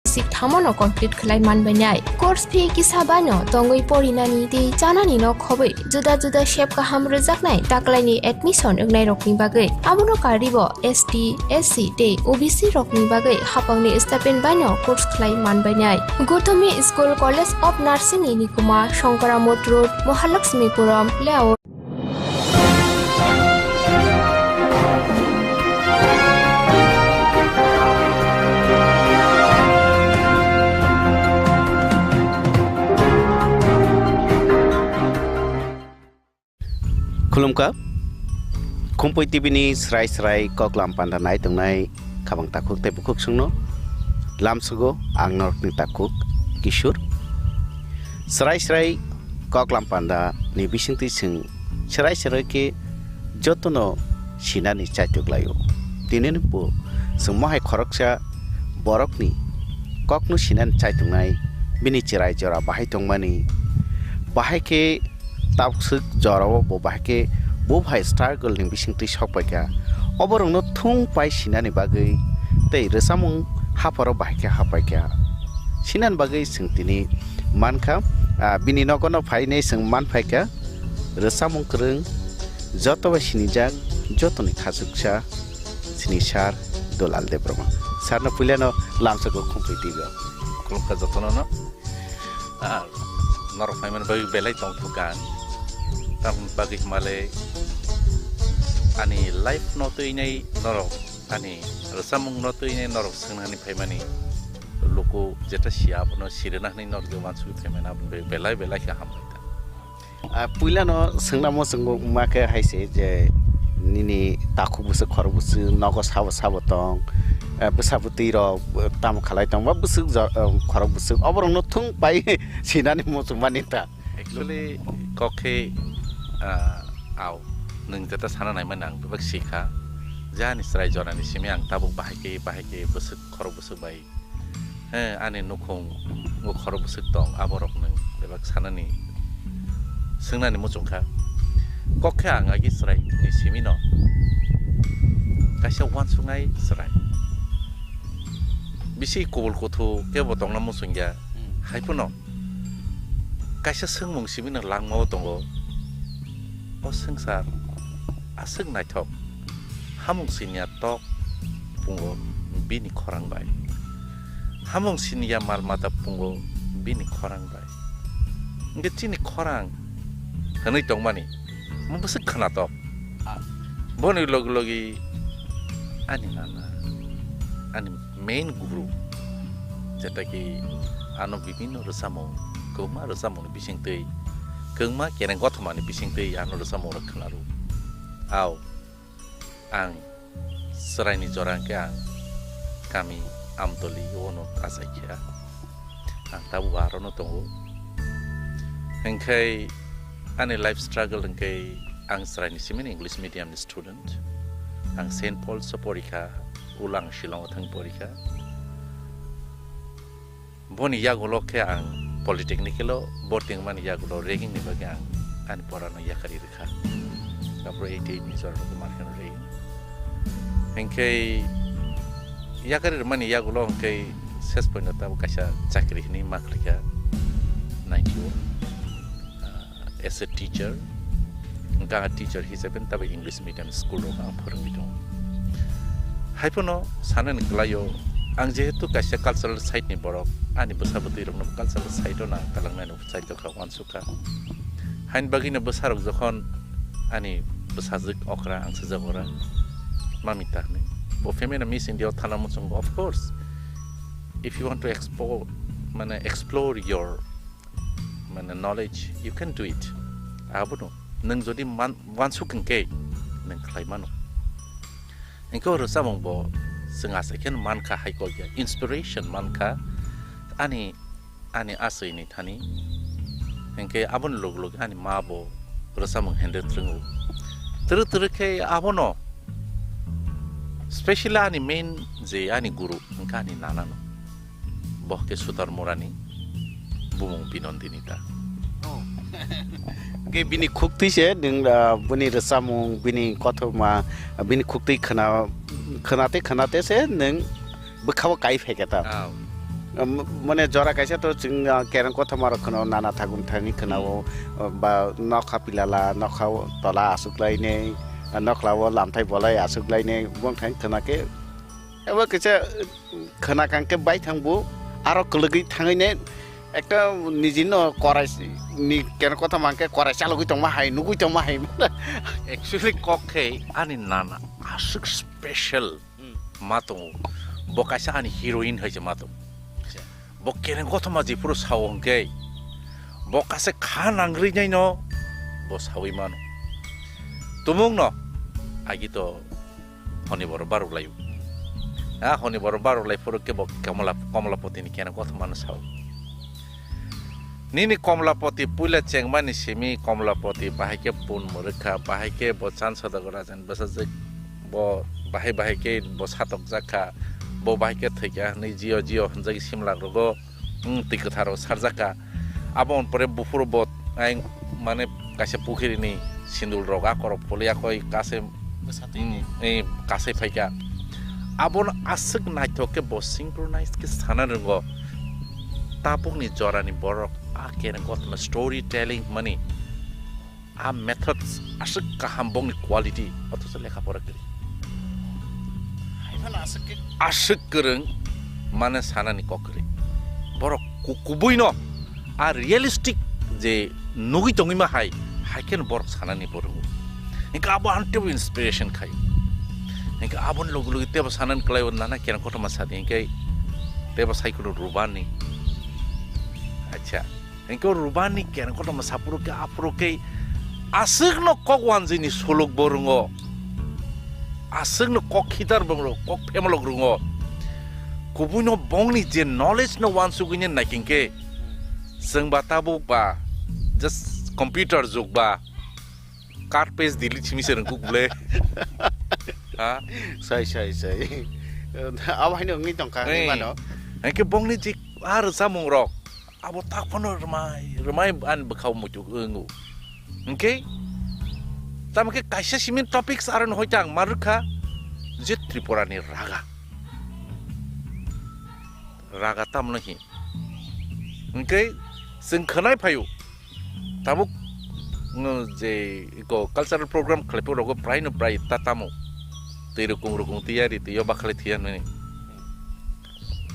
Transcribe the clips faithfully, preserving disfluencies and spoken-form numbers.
Sik thamono complete khlai manbainai. Course fee kisa baino tongwi porinani tei chanani no khobwi juda juda sep kaham rwjaknai taklaini admission wngnairokni bagwi. Abono karwibo S T, S C tei O B C rokni bagwi hapangni stipend baino course khlai manbainai. Gothomi School College of Nursing ni Nikuma, Shankara Mott Road, Mahalakshmipuram Layout. Khulumkha. Khumpui T V ni srai srai koklam panda nai tongnai khabang takhuk tei bukhuk songno lamsugo ang norokni takhuk Kishur. Srai srai koklam panda ni bisingtwi chwng srai srai khe jotono sinani chaitok laio. Tinini bo chwng mohai khoroksa borokni kokno sinani chaitongnai, bini chwrai jora bahai tongmani, bahai khe tabuk swk jorao bo bahai khe bo hai struggle ni bisingtwi sok paikha. Oborokno thung pai sinani bagwi tei rwchapmung hapharo bahai khe hapaikha. Sinani bagwi chwng tini mankha, ah, bini nogono phainai chwng manphaikha. Rwchapmung kwrwng, joto bai sinijak, jotoni khachuksa chini sir Dulal Debbarma. Sir no puilano lamsako Khumpui T V o. Khulumkha jotono no. Ah, norok phaimani bagwi belai tongthok ang. Tamoni bagwi hwnmale ani life no twinai norok, ani rwchapmung no twinai norok swngnani phaimani luku jeta sia abono sirina hwnwi norok uansugwi phaimani aboni bagwi belai belai khe hambai ta. Ah, puilano swngnamo chwngma khe hai se je nini takhuk bwswk khorok bwswk nogo sabo sabo tong, eh, bwsa bwtwi rok, eh, tamo khalai tong ba bwswk jo-, eh, khorok bwswk oborokno thung pai sinani muchungmani ta. Actually, kok khe, ah, au, nwng jeta sana naimani ang bebak sikha, je ani chwrai jorani simi ang tabuk bahai khe, bahai khe bwswk khorok bwswk bai. He, ani nukhung o khorok bwswk tong, aborok nwng bebak sanani swngnani muchungkha. Kok khe ang agi chwraini simino kaisa uansuknai chwrai. Bisi kubul kuthu kebo tongna muchungya. Hmm. Hai phano kaisa swngmung simino langmao tongo. O swngchar aswk naithok. Hamung siniya tok pungo bini khorang bai. Hamung siniya mal mata pungo bini khorang bai. Hingke chini khorang hwnwi tongmani mo bwswk khwnatok. Ah. Boni logi logi ani nana, ani main guru, jeta ki ano bibinno rwchapmung, kwbangma rwchapmungni bisingtwi, kwbangma kereng gothomani bisingtwi ano rwchapmungrok khwnaro. Au, ang chwraini jora hwnkhe ang kami Amtoli ono kachaikha. Ang tabuk arono tongo. Hwnkhe ani life struggle hwnkhe ang chwraini simini English medium ni student. Ang Saint Paul's o porikha, ulo ang Shillong o thang porikha. Boni yagulo khe ang polytechnical o borti wngmani yagulo ragging ni bagwi ang ani porano yakarwi rwkha. Tapro eighty eight ni jora rok markheno ragging. Hinkhe yakarwi rwmani yagulo hinkhe ses poino tabuk kaisa chakri hinwi ma khwlaikha ninety one. Ah, as a teacher, hwnkhe ang teacher hisabe tabuk English medium school rok ang phwrwngwi tongo. Haiphano sanani kwlaio, ang jehetu kaisa cultural side ni borok, ani bwsa bwtwi rokno cultural side o nang kalangnani side o kha uansukha. Haini bagwino bwsarok jokhon ani bwsajwk okra ang swijak ora, mami ta hwnwi. Bo family Miss India o thana muchungo, of course, if you want to explore, mane explore your mane knowledge, you can do it. Abono nwng jodi man-, uansuk hwnkhe nwng khlai mano. Hwnkhe o rwchapmung bo chwng asai khe mankha, hai kok ya inspiration mankha ani, ani aswini thani. Hwnkhe aboni loge loge ani ma bo rwchapmung hende twrwngo. Twrwk twrwk khe abono specially ani main je ani guru hwnkhe ani nanano. Bo khe Sutar Murani, bumung Binondini ta. Oh. Hwnkhe bini khuktwi se nwng, ah, bini rwchapmung, bini kothoma, bini khuktwi khwna, khwnate khwnate se nwng bwkhao kai phaikha ta. Ah. Mane jora kaisa to chwng, ah, kereng kothoma rok khwna nana thagun thani khwna o, hmm, ah, ba nokha pilala, nokha o tola aswk lainai, ah, nokla o lamthai bolai aswk lainai, bong thani khwna khe, abo kaisa, eh, khwna kang khe bai thang bo, aro kwlwgwi thangwi ne ekta niji no korai ni kereng kothoma hwnkhe korai chalogwi tongma hai, nugwi tongma hai. Actually, kok khe ani nana aswk special. Hmm. Ma tongo. Bo kaisa ani heroine hai se ma tongo. Acha. Bo kereng kothoma jephuru sao hwnkhe, bo kaisa kha nangri nai no bo sawi mano. Tumung no agi to honi boro baruk laio. Hmm. Ha, honi boro baruk lai phuru khe bo Kamala, Kamalapati ni kereng kothoma no sao. Nini Komlapoti puila chengmani simi Komlapoti bahai khe pun mwrwkha, bahai khe bo Chan Sodagar rajan bwsajwk, bo bahai bahai khe bo satokjak kha, bo bahai khe thwikha hwnwi jio jio hwnjagwi simlak rogo, hmm, twi kwthar rok sarjak kha. Aboni pore buphuru bo ayang mane kaisa pukhirini sindul rok a korok phulwi yakoi kase Bwsa twi Hmm, ni. Eh, kasai phaikha. Abono aswk naithok khe bo synchronize khe sana rwngo. Tabukni jorani borok a kereng kothoma story telling hwnmani a methods aswk kaham bongni quality, othocho lekha pora kwrwi. Hai phano aswk khe. Aswk kwrwng mane sanani kok kwrwi. Borok ku-, kubuino a realistic je nugwi tongwi ma hai, hai kheno borok sanani bo rwngo. Hinkhe abo ang teibo inspiration khai. Hinkhe aboni logi logi teibo sanani kwlai o nana kereng kothoma sadi hinkhe teibo sai kheno Rubani. Acha. Hinkhe o Rubani kereng kothoma saphuru khe aphuru khe aswkno kok wanjwini suluk bo rwngo. Aswkno kok khitar bo rwngo, kok phemlok rwngo. Kubuino bongni je knowledge no wansugwini naikhing khe, chwng ba tabuk ba just computer jug ba, cut paste delete simi se rwngkuk ble. Ha? Sai, sai, sai. Abo haino wngwi tongkha, Ei, hinmano. Haikhe bongni je a rwchapmung rok, abo tak phano rwmai, rwmai ani bwkhao muitu wngo. Hinkhe, tamo khe kaisa simi topics aro no hoite ang ma rwkha je Tripura ni raga. Raga tamno hi. Hinkhe chwng khwnai phaio. Tabuk, mm, je iko cultural program khlaiphuru rogo prai no prai ta tamo. Twi rukung rukung tiyari twiyo bakhlai thiya nini.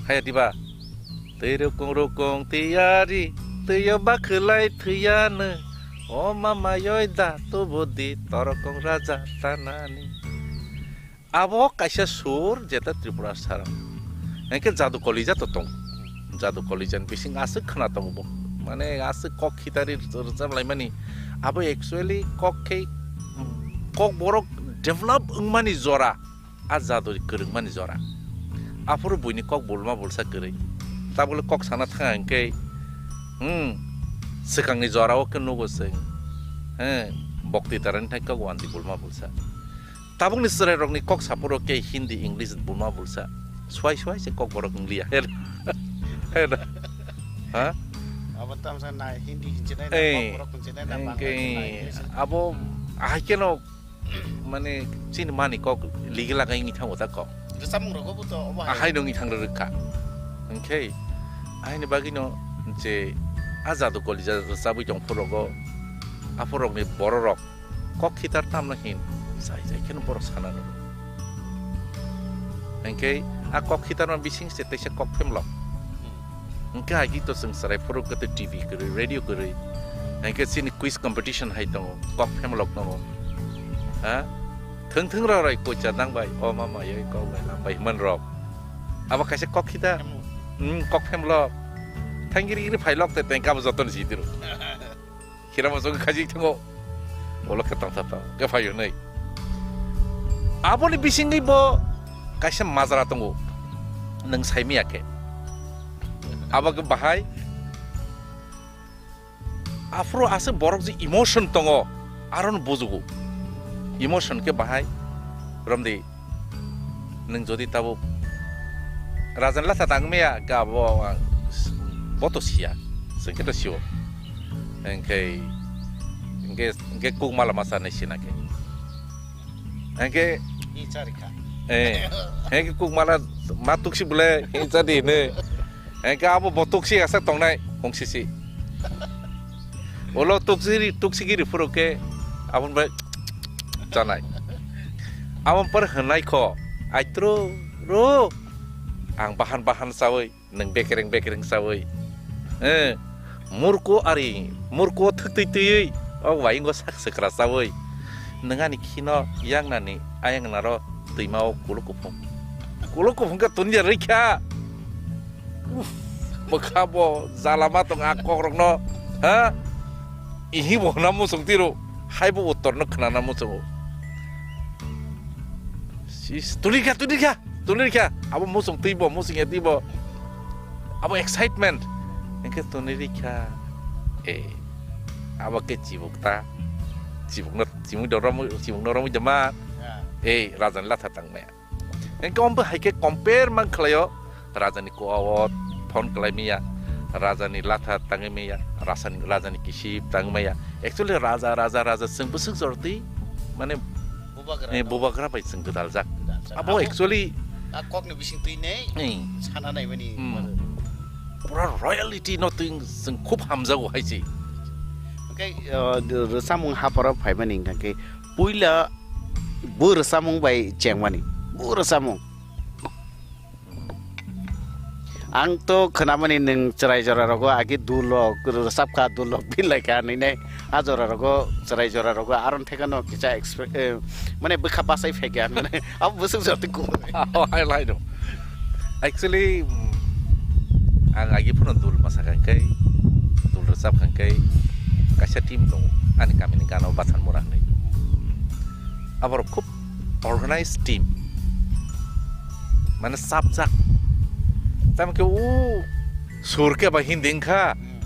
Haya diba? Twi rukung rukung tiyari twiyo bakhlai thiya no. O mama yoi da tu budi torokong raja tanani. Abo kaisa sur jeta Tripura sara. Engke jadu kolija to tong. Jadu kolija ni bising aswk khna tongo bo. Mane aswk kok khitari rwchap laimani. Abo actually kok khe kok borok develop wngmani jora. A jadu kwrwngmani jora. Aphuru buini kok bulma bulsa kwrwi. Tabukle kok sana thanga hinkhe, hmm, swkangni jorao khe nugo chwng. He, bokti tarani thai kok wanji bulma bulsa. Tabukni chwrairokni kok saphuru khe Hindi, English bulma bulsa. Swai swai se kok borok wngliya. He, he, ha? Abo tamsa na Hindi hinchinai na, eh, kok borok hinchinai na, Bangla hinchinai, English. Abo ahai keno mane chini mani kok ligi lagai wngwi thango ta kok. Rwchapmung rogo bo to obo hai. Ahai no wngwi thang rwkha. Hinkhe ahaini bagwino je a jadu kolija rwchabwi tong phuru rogo, aphuru rokni bororok kok khitar tamno hin jai jai kheno borok sana rw. Hinkhe a kok khitarma bising se teisa kok phemlok. Hinkhe hai to chwng chwrai phuru khe T V kwrwi, radio kwrwi. Hinkhe chini quiz competition hai tongo, kok phemlok tongo. Ha? Thwng thwng rok rai kocha nang bai, o mama yoi kok bai lam bai hwnman rok. Abo kaisa kok khita. Hmm, kok phemlok. Thangiri giri phailok te tengka bo jotono jidiro. Khira moso khe khaji thango. Ulo khe tangsa tang khe phaio nai. Aboni bisingwi bo kaisa majra tongo. Nwng saimiya khe. Abo khe bahai. Aphuru aswk borok je emotion tongo, arono bujugo. Emotion khe bahai. Romdi. Nwng jodi tabuk Rajan Latha tang maya, ga bo, ah, bo to siya. Chwng khe to sio. Hinkhe, hinkhe, hinkhe kuk mala masa nai sina khe. Hinkhe, Hi chari kha. Eh, hinkhe kuk mala ma tuksi bole, hi chadi ne. Hingke abo bo tuksi asa tongnai, hong sisi. Ulo tuksi ri, tuksi giri phuru khe, aboni bai chanai. Abo par hwnai kho, "Aitro, ro, ang bahan bahan chawi." Nwng bekereng bekereng chawi. Eh, murko ari, murko thwktwi twiwi, o waingo sak swkra chawi. Nwng ani khino yangnani, ayangnaro twima o kulo kuphung. Kulo kuphung khe tunya rikha. Uff, bwkha bo jala ma tong a kokrokno, ha? Ihi bo hwna muchung tiro, hai bo uttor no khwnana muchungo. Sis, tulikha, tulikha. Tuni rikha, abo muchung twibo, muchung ya twibo. Abo excitement. Hingke tuni rikha. Eh, abo ke chibuk ta. Chibuk no, chimui do romu, chibuk no romu jama. Ya. Eh, raja ni latha tang maya. Hingke ombo hai ke compare man khlaio. Raja ni ko awot phone khlai maya. Raja ni latha tangwi maya. Raja ni, raja ni kisip tang maya. Actually, raja, raja, raja, chwng bwswk jorti. Mane, Bubagra eh, no. Bubagra bai chwng gwdaljak. Gwdaljak. Abo abo actually a kokni bising twi nei eh. Sana nai mani. Hmm. Pura royalty no twi chwng khub hamjago hai se. Hwnkhe, uh, rwchapmung hapharo phaimani hwnkhe puila bo rwchapmung bai chengmani. Bo rwchapmung. Ang to khwnamani nwng chwrai jora rogo agi dulok rwchapkha, dulok bilaikha hinwi nai. A jora rogo chwrai jora rogo aron thekano kisa expe-, eh, mane bwkha bachai phaikha mane abo bwswk jora twi kubui. Oh, hai lai do. Actually, mm, ang agi phano dul masakha hwnkhe, dul rwchapkha hwnkhe kaisa team tongo ani kamini gana o Bathanmura hinwi. Aborok khub organized team. Mane sapjak. Tamo khe o sur khe ba Hindi wngkha. Hmm.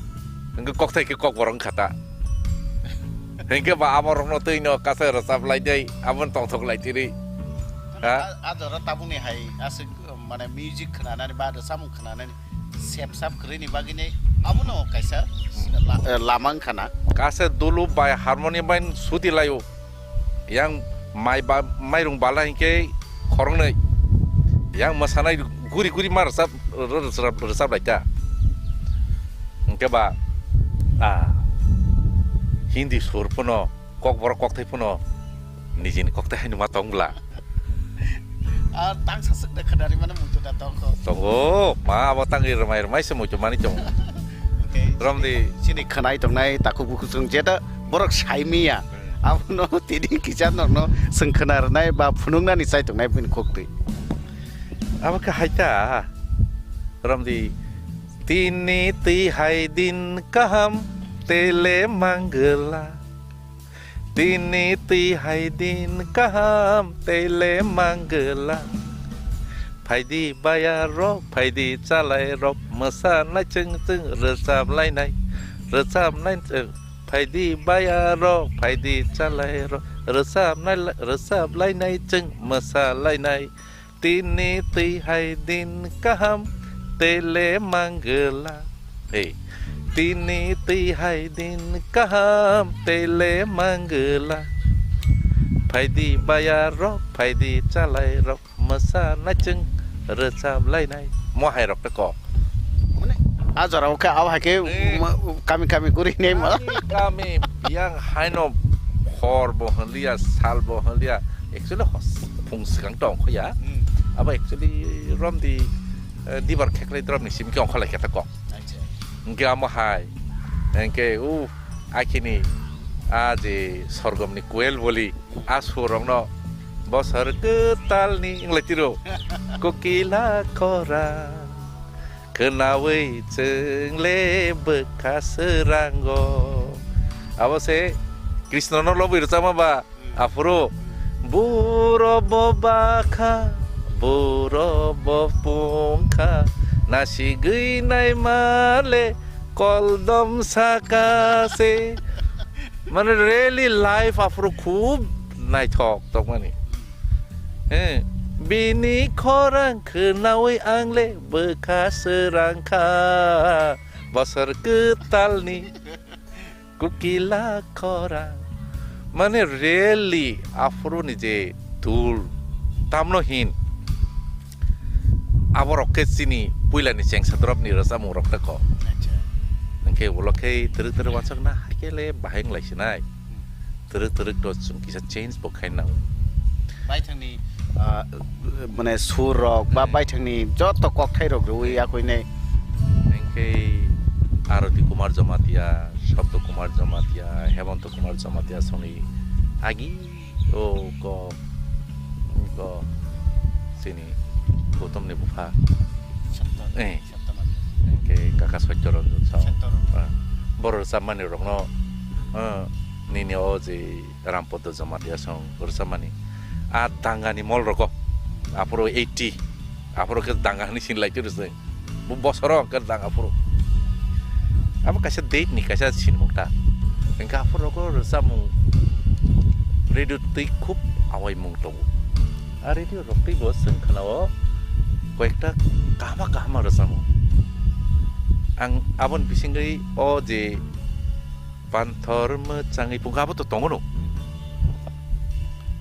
Hingke kokthai khe kokborok wngkha ta. Hingke ba aborokno twi no kasa rwchap lai dei, aboni tongthok lai tiri. Ha? A, a jora tabukni hai aswk, mane music khwnanani ba rwchapmung khwnanani sep sap kwrwini bagwini abono kaisa la-, eh, lama wngkha na. Kasa dulu bai harmonium bai suti laio. Yang mai ba, mairung bala hinkhe khoroknwi. Yang mwsanai guri guri ma rwchap, rw-, rw-, rwchap lai ta. Hinkhe ba, ah, Hindi sur phano, kokborok kokthai phano, nijini kokthai haino ma tong bwla. Ah, tang saswk de khwnari mano muitu da tong kho. Tongo, ma abo tangwi rwmai rwmai se muitu mani tongo. Okay. Romdi. Chini khwnai tongnai takhuk bukhuk chwng jeta borok sai miya. Hmm. Abono tini kisa norno swng khwna rwnai ba phunuknani chai tongnai bini khuktwi. Abo khe hai ta. Romdi. Tini twi hai din kaham tele mangwla. Tini twi hai din kaham tei le mangwla. Phaidi bayarok, phaidi chalairok, mwsanai chwng chwng rwchap lainai, rwchapnai chwng. Phaidi bayarok, phaidi chalairok, rwchapnai, rwchap lainai chwng, mwsa lainai. Tini twi hai din kaham tei le mangwla. Hey. Tini twi hai din kaham tei le mangwla. Phaidi bayarok, phaidi chalairok, mwsanai chwng rwchap lainai. Mo hai rok ta kok. Mane, a jora o khe, abo hai khe, eh, ma, kami kami guri nei ma. Kami, kami, yang haino hor bo hwnliya, sal bo hwnliya. Actually, hos, phung swkang tong kho ya. Hmm. Abo actually, romdi, eh, dibar kheklai drop ni simi khe ongkha lai khe ta kok. Acha. Hingke amo hai, hingke, uh, akhini, a je sorgom ni koel boli, a sur rok no, bosor kwtal ni, wng lai tiro. Kokila khorang. Khwnawi chwng le bwkha swrango. Abo se Krishna no lobwi rwchapma ba, hmm, aphuru. Buro bo bakha, buro bo pungkha, nasigwi naima le koldom saka se. Mane really life aphuru khub naithok tongmani. Eh, bini khorang khwnawi ang le bwkha swrang kha, bosor kwtalni kokila khorang. Mane really aphuruni je dul, tamno hin, aborok khe chini puilani chengsa drop ni rwchapmung rok ta kok. Acha. Hwnkhe ulo khe twrwk twrwk wansok na, hakhe le bahai wng lai sinai. Hmm. Twrwk twrwk to chwng kisa change bo khaina. Baithangni, ah, mane sur rok ba Hmm. baithangni joto kokthai rok rwi Hmm. yakoinai. Hwnkhe Arati Kumar Jamatia, Sabto Kumar Jamatia, Hemonto Kumar Jamatia songni agi o ko, ko chini Gautam ni bupha. Sapta, Eh. Sapta Mati. Hwnkhe kaka Satya Ranjan song. Satya Ranjan. Ah, boro rwchapmani rokno, ah, nini o je Rampadma Jamatia song rwchapmani. A dangani mol rogo. Aphuru eighty. Aphuru khe danga hwnwi sinlai twi rwchwng. Bo bosoro hwnkhe dang aphuru. Abo kaisa date ni kaisa sinmung ta. Hwnkhe aphuru rogo rwchapmung radio twi khub awaimung tongo. A radio rok twi bo chwng khwnao koyekta kahama kahama rwchapmung. Ang aboni bisingwi o je Panthor mwchangwi pungkha abo to tongo no.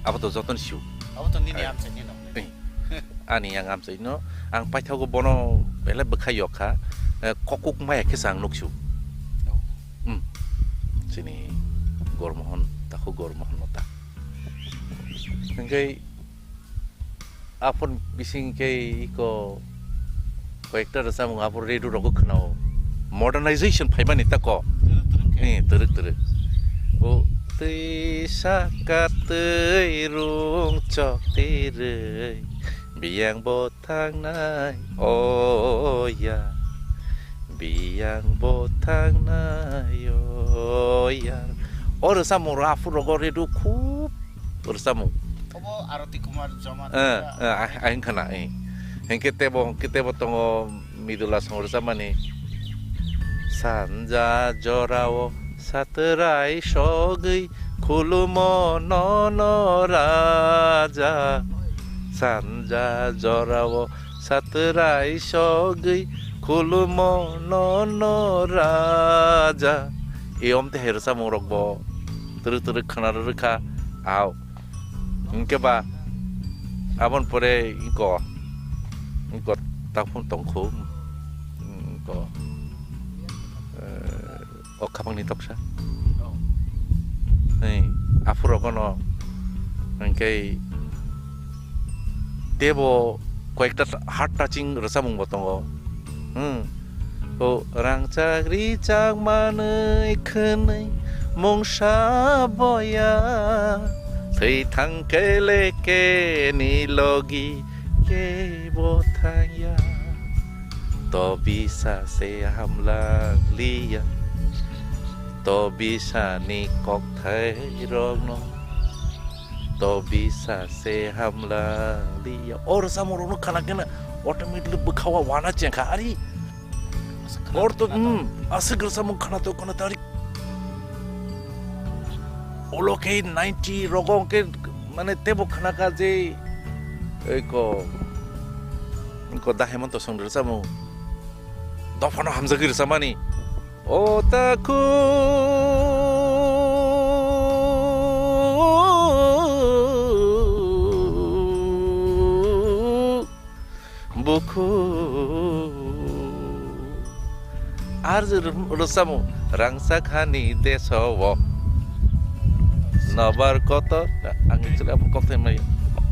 Abo to jotono sio. Abo to nini Ai. Amchaini no. Ani yang amchaino, ang paithago bono belai bwkha yok kha, eh, kokuk maya khe ang nuksu. Oh. Hmm. Chini Gormohon, takhu Gormohon no ta. Hwnkhe aphor bising khe iko koyekta rwchapmung aphor radio rogo khwnao. Modernization phaimani tako. Twrwk twrwk khe. Eh, twrwk twrwk. O twi saka twi rung chok twi rwi. Biyang bo thangnai, o ya. Biyang bo thangnai, o ya. O rwchapmung rw aphur rogo redu khub rwchapmung. Obo Arati Kumar Jamatia. Eh, eh, ah, ah, wngkha na, eh. Hwnkhe tebo, hwnkhe tebo tongo Midula song rwchapmani. Sanja jorao satrai sogwi khulumo nono raja. Sanja jorao satrai sogwi khulumo nono raja. Eyom tei hai rwchapmung rok bo twrwk twrwk khwna rwkha. Au. Hwnkhe ba aboni pore iko, iko takhum tongkhu, iko, eh, o khapangni toksa. Oh. Hei, aphuru rogono hwnkhe tebo koyekta heart touching rwchapmung bo tongo. Hmm. O rangchak richak manwi khwnwi mungsa boya, thwi thangkhe lekeni logi kebo thangya. To bisa se hamlang liya, to bisa ni kokthai rokno. To bisa se hamla liya. O rwchapmung rokno khana khe na automatically bwkha o wana chengkha. Ari. Aswk khana Or to, to khana to. Hmm, aswk rwchapmung khana to khana to ari. Olo khe ninety rogo khe mane tebo khana kha je, ei ko, ko da Hemonto song rwchapmung. Dophano hamjagwi rwchapmani. O takhuk bukhuk. Ar je rw-, rwchapmung, rangchak hani deso o. Nobar kotor, ang actually abo kokthai mai,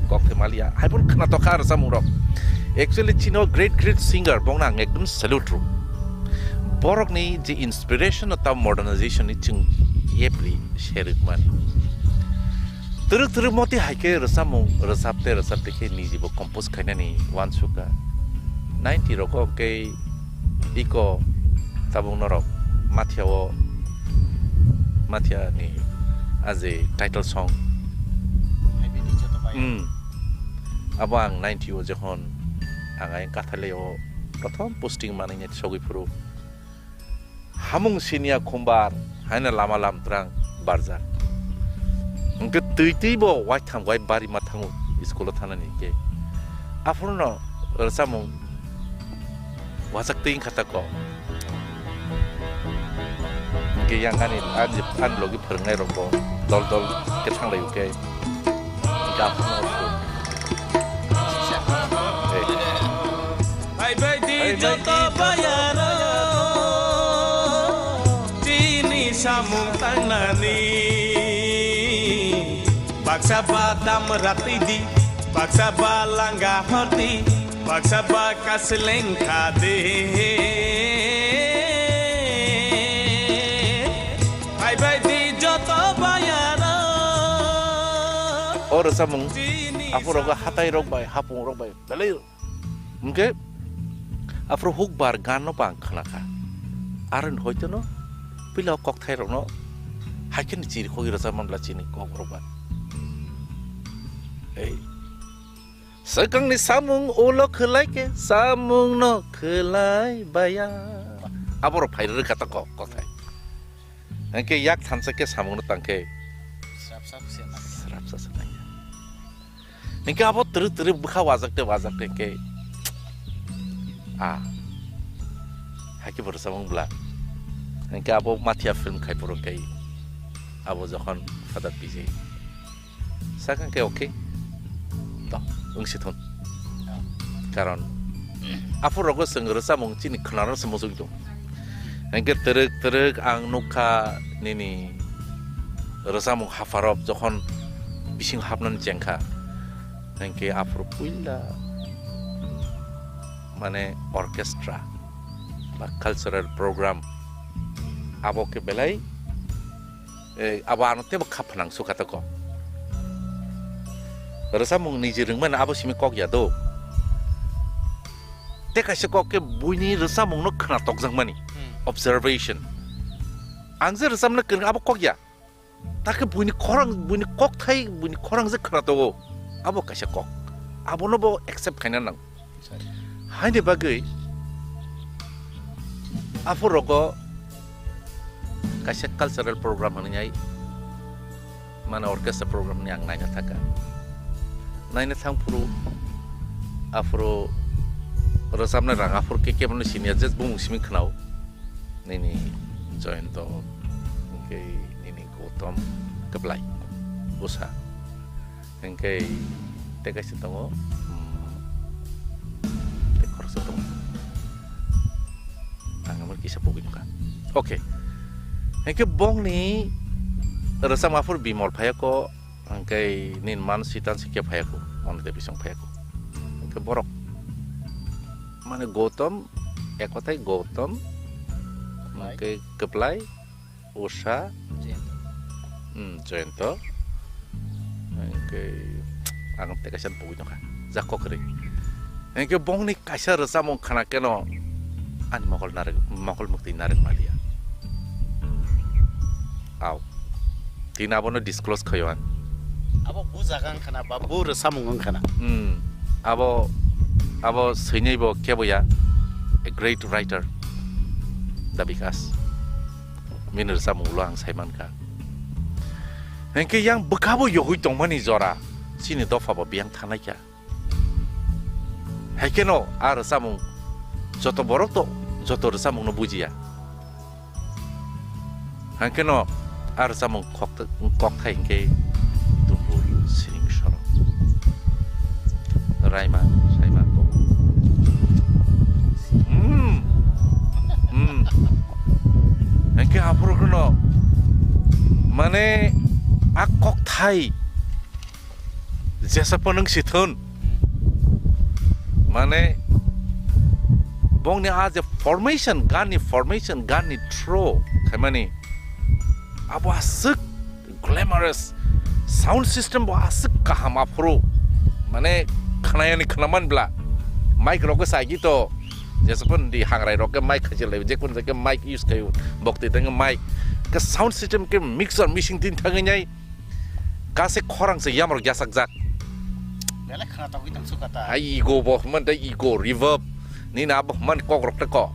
kokthai maliya. Hai phano khwna tokha rwchapmung rok. Actually, chini o great, great singer, bongno ang ekdom salute rw. Borokni je inspiration o ta modernization ni chwng yapri serwk mani. Twrwk twrwk moti hai khe rwchapmung rwchap tei rwchap tei khe niji bo compose khainani uansukha. Ninety rogo khe iko tabuk norok Mathia o, Mathia ni a je title song. Hai bini joto bai. Hmm. Abo ang ninety o jokhon ang ayang Kathalei o prothom posting manwi sogwi phuru. Hamung siniya khumbar haino lama lamtrang barjak. Hwnkhe twi twi bo waitham wai bari ma thango school o thanani hinkhe. Aphuru no rwchapmung wachak twi wngkha ta kok. Hwnkhe yang ani, ani, ani logi phwrwngnai rok bo dol dol khe thanglaio khe. Hwnkhe aphuru no. Hey. Hey, hey, Joto bayaro chini samung tangnani, baksa ba dam ratidi, baksa ba langa hoti, baksa ba kasleng khade. Hai bai di joto bayaro. O rwchapmung chini aphuru rok samung hatai rok bai, hapung rok bai, belai. Hingke aphuru hukbar gan no bang khna kha. Aro ni hoito no puila o kokthai rok no hai khe ni chiri khogwi rwchap man bla chini kok rok ba. Ei. Swkang ni samung ulo khwlai khe samung no khwlai baya. Abo rok phai rwkha ta kok kokthai. Hingke yak thansa khe samung no tang khe. Srap srap se na. Srap srap se na. Hingke abo twrwk twrwk bwkha wajak tei wajak tei hingke, ah, hai khe bo rwchapmung bwla. Hingke abo Mathia film khai phuru hingke abo jokhon Father P J sakha hingke, okay, to, wng si thun. Karon aphuru rogo chwng rwchapmung chini khwnarokno se muchung tong. Hingke twrwk twrwk ang nukha nini rwchapmung hapharok jokhon bising hapnani chengkha, hingke aphuru puila mane orchestra ba cultural program abo khe belai, eh, abo ano teibo kha phnang sukha toko. Rwchapmung niji rwngmani abo simi kok ya do. Tei kaisa kok khe buini rwchapmungno khna tokjakmani. Hmm. Observation. Ang je rwchapna kwrwng abo kok ya. Takhe buini khorang, buini kokthai, buini khorang je khna tongo. Abo kaisa kok. Abono bo accept khaina nang. Haini bagwi aphuru rogo kaisa cultural program hwnwi ai, mane orchestra program ni ang naina thangkha. Naina thangphuru aphuru rwchapnai rang aphuru khe kebono siniya je bumung simi khwnao. Nini Joyonto, hingke nini Gautam Kwplai, Usha. Hingke tei kaisa tongo, hmm, tei khoroksa tongo. Ang amo kisa pogwi nukha. Okay. Hingke bongni rwchapmung aphuru Bimol phaiya ko, hingke nini man sitan sikhe phaiya ko, Manu Devi song phaiya ko. Hingke borok mane Gautam, ekotai Gautam, Kwplai. Hingke Kwplai, Usha, Jayanta. Hmm, Jayanta. Hingke ang tei kaisa pogwi tongkha. Ja kokrwi. Hingke bongni kaisa rwchapmung khna keno ani mokol narwk, mokol mwktwi narwk maliya. Au. Tini abono disclose khaio ang. Abo bujaga wngkha na ba bu rwchapmung wngkha na? Hmm. Abo, abo swinai bo kebo ya. A great writer. Da Bikas. Bini rwchapmung ulo ang sai mankha. Hingke yang bwkhabo yogwi tongmani jora, chini dopha bo biyang thanai kha. Hai kheno a rwchapmung joto borok to joto rwchapmungno bujiya. Hai kheno a rwchapmung kok-, kokthai hingke dumbur siring sorok. Raima, saima kok. Hmm. Hmm. Hingke aphuru kheno mane a kokthai jesa phano wng si thun. Mane bongni a je formation, ganni formation, ganni throw khaimani abo aswk glamorous, sound system bo aswk kaham aphuru, mane khnayani khnaman bla mic rok saigi to, jesa phano di hangrai rok khe mic khajilai, jekun jekhe mic use khaio, bokti tengkhe mic, khe sound system khe mixer machine tin thangwi nai, kase khorang se yamrok yasakjak. Belai khna togwi tong sukha ta. Ai ego bo hwnman tei ego reverb. Nini abo hwnman kok rok tei ko.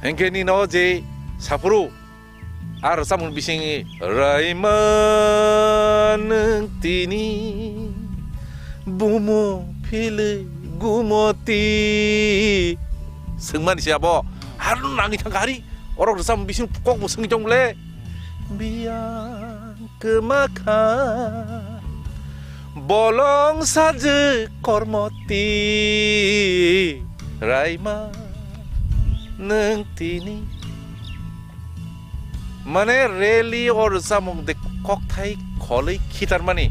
Hengke nini o je saphuru. Ar samung bising raima nwng tini bumo philwi gumoti. Swngmani se abo. Har nangwi thangkha hari. Orok rwchapmung bising kok bo swngwi tong le. Biyang kwma kha bolong sajwk kormoti. Raima, nwng tini. Mane really o rwchapmung de kokthai kholwi khitarmani.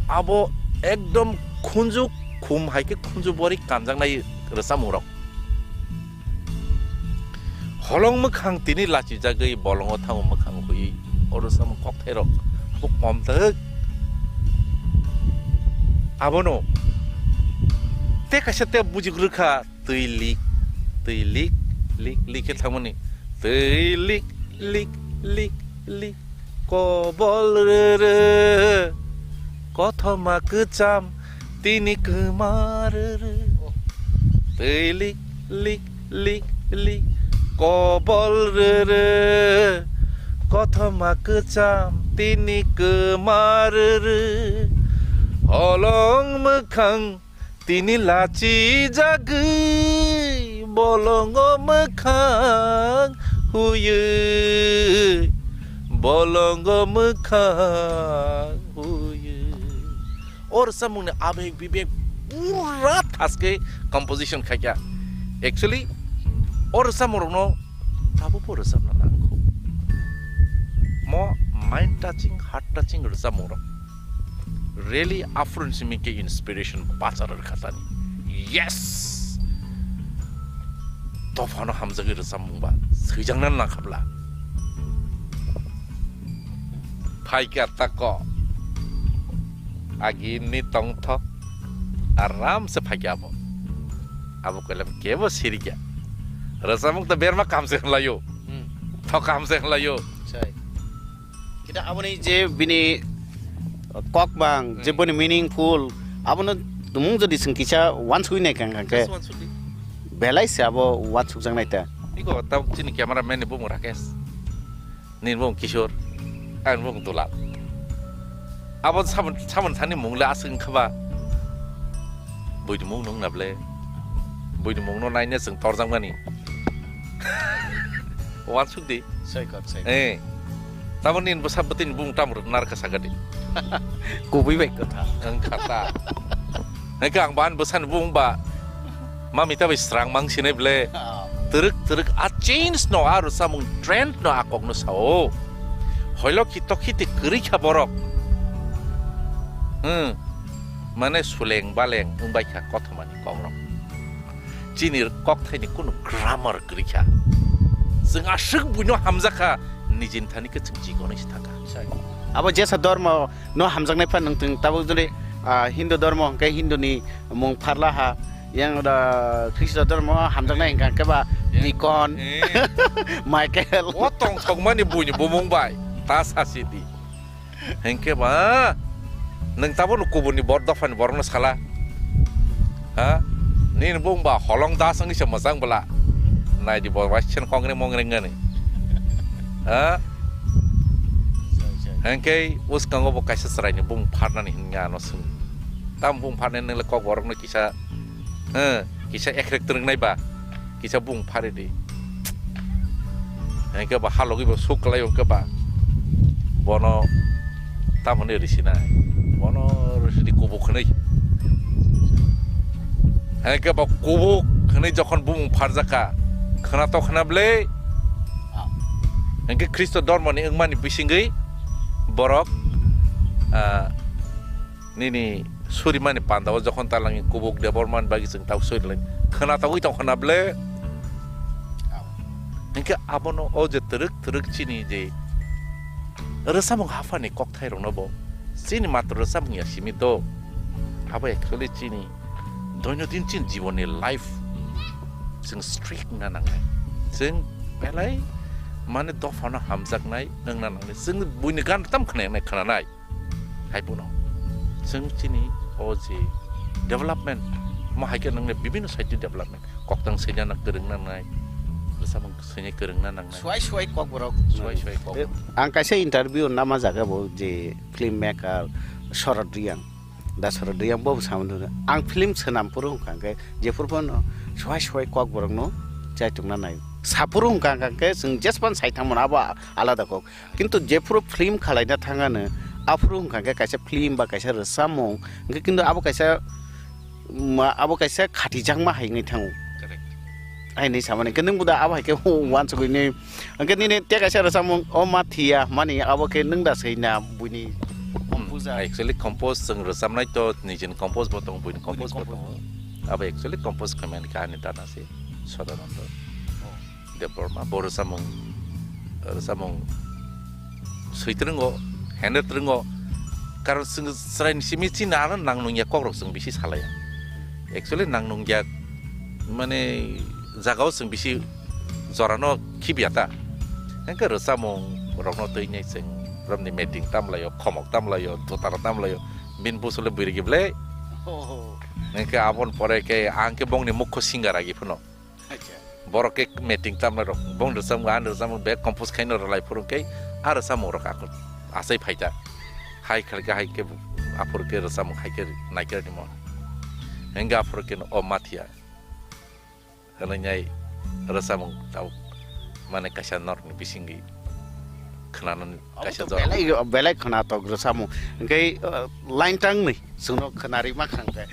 Abo ekdom khunju khum hai khe khunju bori kanjaknai rwchapmungrok. Holong mwkhang tini lachijagwi bolongo thango mwkhang huiwi o rwchapmung kokthairok abo komthwk. Abono te kaisa te bujikrwkha. Twi lik, twi lik, lik, lik khe thangmani. Twi lik, lik, lik, lik, kobol rwrw, kothoma kwcham tini kwma rwrw. Twi lik, lik, lik, lik, kobol rwrw, kothoma kwcham tini kwma rwrw. Holong mwkhang tini lachijagwi bolongo mwkhang huiwi, bolongo mwkhang huiwi. O rwchapmungni abeg bibeg pura thaske composition khaikha. Actually, o rwchapmungrokno tabukbo rwchapna nangkho. Mo mind touching, heart touching rwchapmungrok. Really, aphuru simi khe inspiration bacha rwkha tani. Yes! Dophano hamjagwi rwchapmung ba swijakna nangkha bla. Phaikha tako. Agini tongthok. Aram se phaikha abo. Abo koilam kebo sirikya. Rwchapmung ta berma kaham se hwnlaio. Hmm. Thok kaham se hwnlaio. Sai. Kita aboni je bini, uh, kok bang, je Hmm. bini meaningful, abono tumung jodi sing kisa wansugwi nai kang kang ke. Just wansugwi. Belai se abo wansukjak nai ta. Iko tabuk chini camera man ni bumung Rakesh. Nini bumung Kishore. Ani bumung Dulal. Abo samon, samon thani mung le aswk wngkha ba. Buini mung nung na ble. Buini mung no naina chwng torjak mani. Wansuk di. Sai kok, sai. Eh. Tamo nini bwsa bwtwini bumung tamo rwk narwkha saka di. Kubui bai kwtha. Wngkha ta. Hwnkhe ang bo ani bwsani bumung ba. Mami ta bai srang mang sinai ble. Ah. Twrwk twrwk a change no a rwchapmung trend no a kok no sao. Hoilo khi tokhi te kwrwi kha borok. Hmm. Mane suleng baleng wngbai kha kothomani kokrok. Chini kokthaini kunu grammar kwrwi kha. Chwng aswk buino hamjak kha, nijini thani khe chwng chikonwi se thangkha. Abo jesa dormo no hamjaknai phan nwng twng tabuk jodi, ah, Hindu dormo hwnkhe Hinduni mung pharla ha, yang da Khristo dormo hamjaknai hwnkha khe ba Nikon, eh. Michael. O tongthokmani buini bumung bai ta sasi di. Hwnkhe ba, nwng tabukno kubuni bor dophani borokno sala? Ha? Nini bung ba holong das wngwi se mwchang bwla. Naidi bo waisen kongre mongre wngani. Ha? Hwnkhe uskango bo kaisa chwraini bung pharnani hwnwi ano swng. Tamo bung pharnai nwngle kok borokno kisa, eh, kisa ekrek twrwngnai ba. Kisa bung phari di. Hwnkhe ba halogwi bo suk kwlai hwnkhe ba. Bono tamoni risi nai. Bono risi di kubuk hwnwi. Hwnkhe ba kubuk hwnwi jokhon bung pharjakha, khwna to khwna ble. Hwnkhe Khristo dormoni wngmani bisingwi borok, ah, nini surimani panda o jokhon talangi kubuk Debbarmani bagwi chwng tabuk suri lai khwna togwi tong khwna ble. Hwnkhe abono o je twrwk twrwk chini je rwchapmung haphani kokthairokno bo chini matwr rwchapmung ya simi do. Abo actually chini doinodin chini jibonni life chwng strict wngna nangnai. Chwng belai mane dophano hamjaknai wngna nangnai. Chwng buini gan tam khwnanai khwnanai. Hai phano chwng chini o je development, mo hai khe nwngle bibhinno side development, koktang swijana kwrwngna nangnai, rwchapmung swijana kwrwngna nangnai. Suai suai kokborok. Suai suai kok. Eh, ang kaisa interview nama jaga bo je film maker Sorod Riyang, da Sorod Riyang bo samung ang film swnam phuru hwnkha khe jephuru phano suai suai kokborokno chaitukna nai. Saphuru hwnkha khe chwng jespan sai thangmano abo alada kok. Kintu jephuru film khalaina thangano, aphuru hwnkha khe kaisa film ba kaisa rwchapmung, hwnkhe kintu abo kaisa ma, abo kaisa khatijakma hai wngwi thango. Correct. Hai hinwi samani. Khe nwng bo da abo hai khe uansugwi nwi. Hwnkhe nini tei kaisa rwchapmung O Ma Thiya mani abo khe nwng da swi na buini Hmm, composer? Actually compose chwng rwchapnai to nijini compose bo tongo, buini Buini compose bo compose. tongo. Abo actually compose khaimani khe ani dada se Sadananda. Oh. Debbarma, bo rwchapmung, rwchapmung swi twrwngo, hende twrwngo. Karon chwng chwraini simi chini ano nang nungya kokrok chwng bisi salaya. Actually nang nungya mane jagao chwng bisi jorano khibya ta. Hwnkhe rwchapmung rokno twi nai chwng romni meeting tamlaio, khomok tamlaio, dotara tamlaio, bini bosole bwrwi gible. Oh. Hwnkhe aboni pore khe ang khe bongni mukho singer agi phano. Acha. Borok khe meeting tamna rok, bong rwchapmung, ani rwchapmung bag compose khaino rwlai phuru khe, a rwchapmung rok ako achai phaita. Hai khalkhe hai khe aphuru khe rwchapmung hai khe naikhe nimo. Hwnkhe aphuru khe O Ma Thiya. Hwnwi nai rwchapmung tabuk mane kaisa norokni bisingwi khwnanani Abo kaisa to jora. Belai, belai khwnatok rwchapmung. Hwnkhe, uh, line tangni chwngno khwnarwi ma khang khe.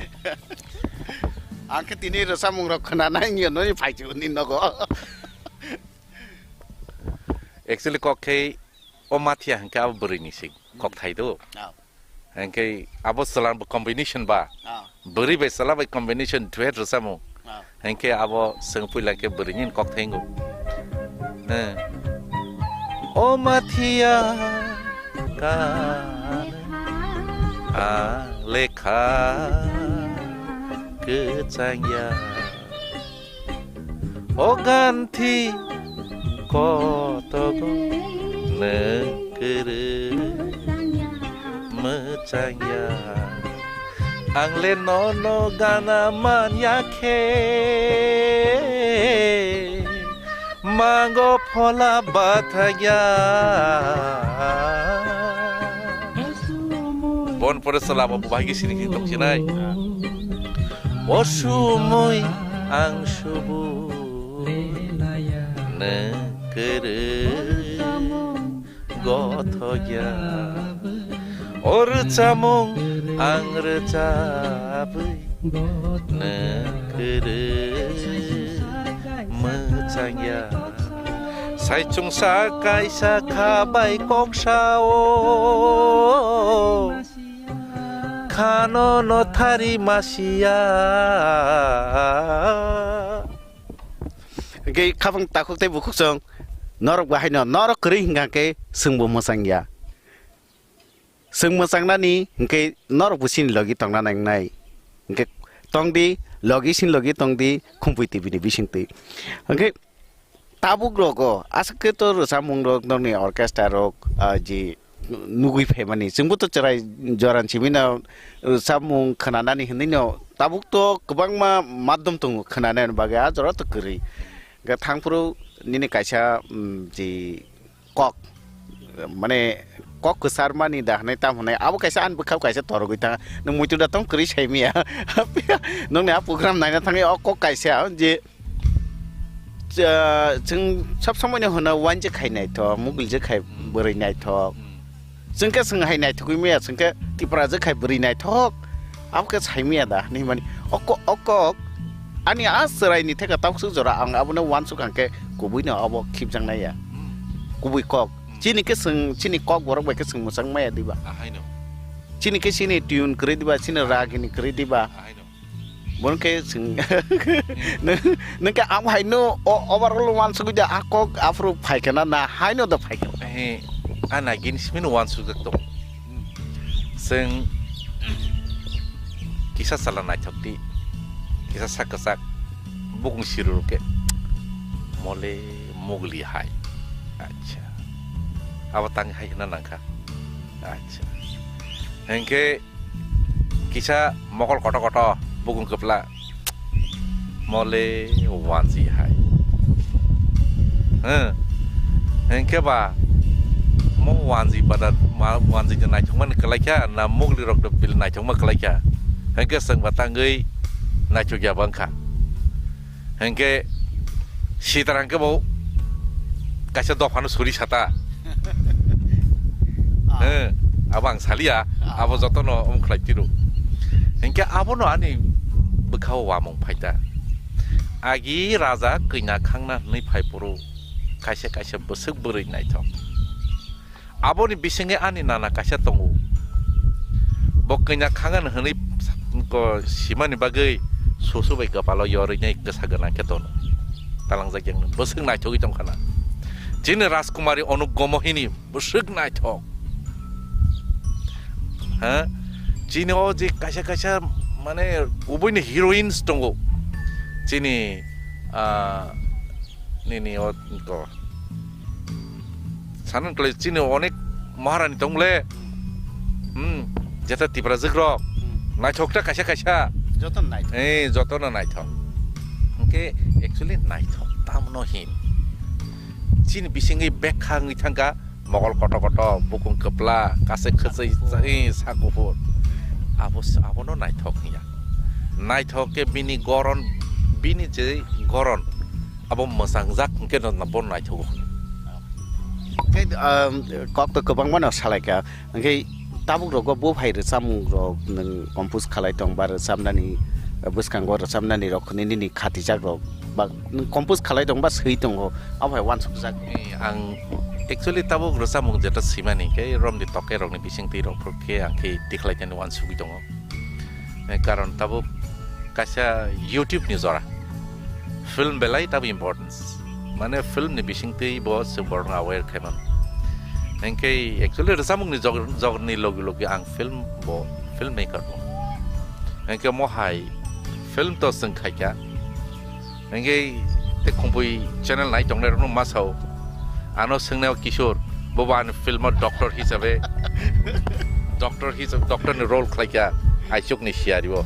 Ang khe tini rwchapmung rok khwnanai wngya noni phaichu ni nogo. Actually kok khe O Ma Thiya hwnkhe abo bwrwini se kok thai do. Ah. Hwnkhe abo chwla bo combination ba. Ah. Bwrwi bai chwla bai combination duet rwchapmung. Ah. Hwnkhe abo chwng puila khe bwrwini kok thaingo. Eh. O Ma Thiya kan ang lekha kwchangya. O ganthi kotogo nwng kwrwi mwchangya. Ang le nono gana manya khe mango phola bathagya. Bon pore sala bo bahai sini khe tong sinai. O sumui ang subu nwng kwrwi gothogya. O rwchapmung ang rwchapwi nwng kwrwi mwchangya. Saichungsa kaisa kha bai kok sao. Khano no thari masiya. Hwnkhe khabang takhuk tei bukhuk chwng norok bo haino norok kwrwi hwnkha khe chwngbo mwchangya. Chwng mwchangnani hwnkhe norokbo chini logi tongna nangnai. Hwnkhe tongdi, logi chini logi tongdi, Khumpui T V ni bisingtwi. Hwnkhe tabuk rogo aswk khe to rwchapmung rok nokni orchestra rok, ah, je nugui phaimani. Chwngbo to chwrai joran simi no rwchapmung khwnanani hinwi no tabuk to kwbangma madhyam tongo khwnanani bagwi, a jora to kwrwi. Hwnkhe thangphuru nini kaisa, mm, je kok, mane kok kwcharmani da hwnwi tam hwnwi abo kaisa ani bwkhao kaisa torogwi thang. Nwng muitu da tong kwrwi saimaya. Nokni a program naina thangwi o kok kaisa je Cha-, chwng sab somoi no hwno, wanjwk khai naithok, mugwlwk khai bwrwi naithok. Hmm. Chwng khe chwng hai naithogwi maya, chwng khe Tiprajwk khai bwrwi naithok. Abo khe sai maya da hinwi mani. O ko-, o kok ani a chwraini theka tabuk swk jora ang abono uansuk ang khe kubui no abo khibjak nai ya. Hmm. Kubui kok. Hmm. Chini khe chwng, chini kok borok bai khe chwng mwchang maya diba? Ahaino. Chini khe chini tune kwrwi diba, chini ragini kwrwi diba? Ahaino. Bono khe chwng, nwng, nwng khe ang haino o-, overall uansugwi da a kok aphuru phaikha na, na haino da phaikha? He, a nagini simi no uansukjak tongo. Chwng kisa chwla naithok di, kisa sak kwchak, bukung siruru khe, mole mugli hai. Acha. Abo tang hai hwnna nangkha. Acha. Hinkhe Kisa mokol koto koto bukung kwpla. Mole wanji hai. Hwnkhe ba mo wanji bada, ma-, wanji de naithokmani kwlaikha na mugli rok de bil naithokma kwlaikha. Hwnkhe chwng ba tangwi naithokya bangkha. Hwnkhe sitarang khe bo kaisa dophano suri sata. Ah. Hwnkhe abo ang saliya, ah, abo jotono omo khlai tiro. Hwnkhe abono ani bwkhao wamung phaita. Agi raja kwina khangna hwnwi phai phuru kaisa kaisa bwswk bwrwi naithok. Aboni bisingwi ani nana kaisa tongo. Bo kwina khangan hwnwi ko simani bagwi susu bai kwpalo yorwi nai kwsa gwnang khe tono. Talangjak yang bwswk naithogwi tongkhana. Chini Rajkumari Anup Gomohini bwswk naithok. Ha? Chini o je kaisa kaisa mane ubuini heroines tongo. Chini ah, nini o to. Sanan kle chini onek maharani tongle. Hmm, jeta Tipra jikrok. Hmm. Naithok ta kaisa kaisa. Joto naithok. Eh, joto no naithok. Hwnkhe actually naithok tamno hin. Chini bisingwi bekha wngwi thangkha mogol koto koto, bukung kwpla, kasek khwchwi, eh, sak kuphur. Abo, abono naithok hiya. Naithok khe bini goron, bini je goron, abo mwchangjak hwnkhe no bo naithogo. Khe, um, kok to kwbangma no salaikha. Hwnkhe tabuk rogo bo phai rwchapmung rok nwng compose khalai tong ba rwchapnani, bwskango rwchapnani rok hwnwi nini khatijak rok ba nwng compose khalai tong ba swi tongo, abo hai uansukjak? Eh, ang actually tabuk rwchapmung jeta swimani khe romni toke rokni bisingtwi rok phuru khe ang khe tikhlai khe uansugwi tongo. Eh, karon tabuk kaisa YouTube ni jora. Film belai tabuk importance. Mane film ni bisingtwi bo se borno aware khaimano. Hwnkhe actually rwchapmung ni jog-, jogni logi logi ang film bo, filmmaker bo. Hwnkhe mohai film to chwng khaikha. Hwnkhe te Khumpui channel nai tongnai rokno ma sao. Ano swngnai o Kishore, bobo ani film o doctor hisabe, doctor hisabe, doctor ni role khlaikha, aichuk ni siyari o.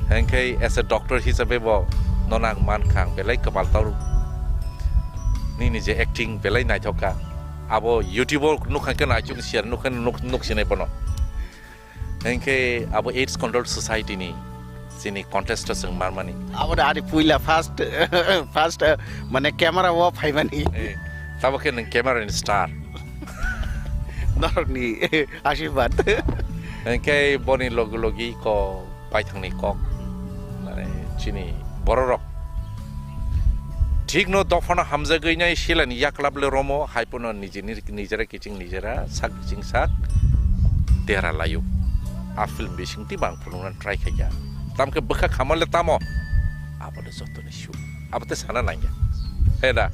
Hwnkhe as a doctor hisabe bo nono ang mankha, ang belai kwpal tor. Nini je acting belai naithok kha. Abo YouTube o nukha khe aichuk ni siyari nukha nuk, nuk sinai bono. Hinkhe abo AIDS Control Society ni chini contest o chwng marmani. Abo da ari puila first, first, eh, mane camera o phaimani. Eh, tabo khe nwng camera ni star. Norokni, eh, ashirbad. Hinkhe boni logi logi ko baithangni kok, mane chini bororok thikno dophano hamjagwi nai silani yaklap le romo, hai phano nijini, nijera kiching nijera, sak kiching sak dera laio. A film bisingtwi bang phunukna try khaikha. Tamkhe bwkha khamale tamo? Abole jotoni su. Abote sana nangya. He da?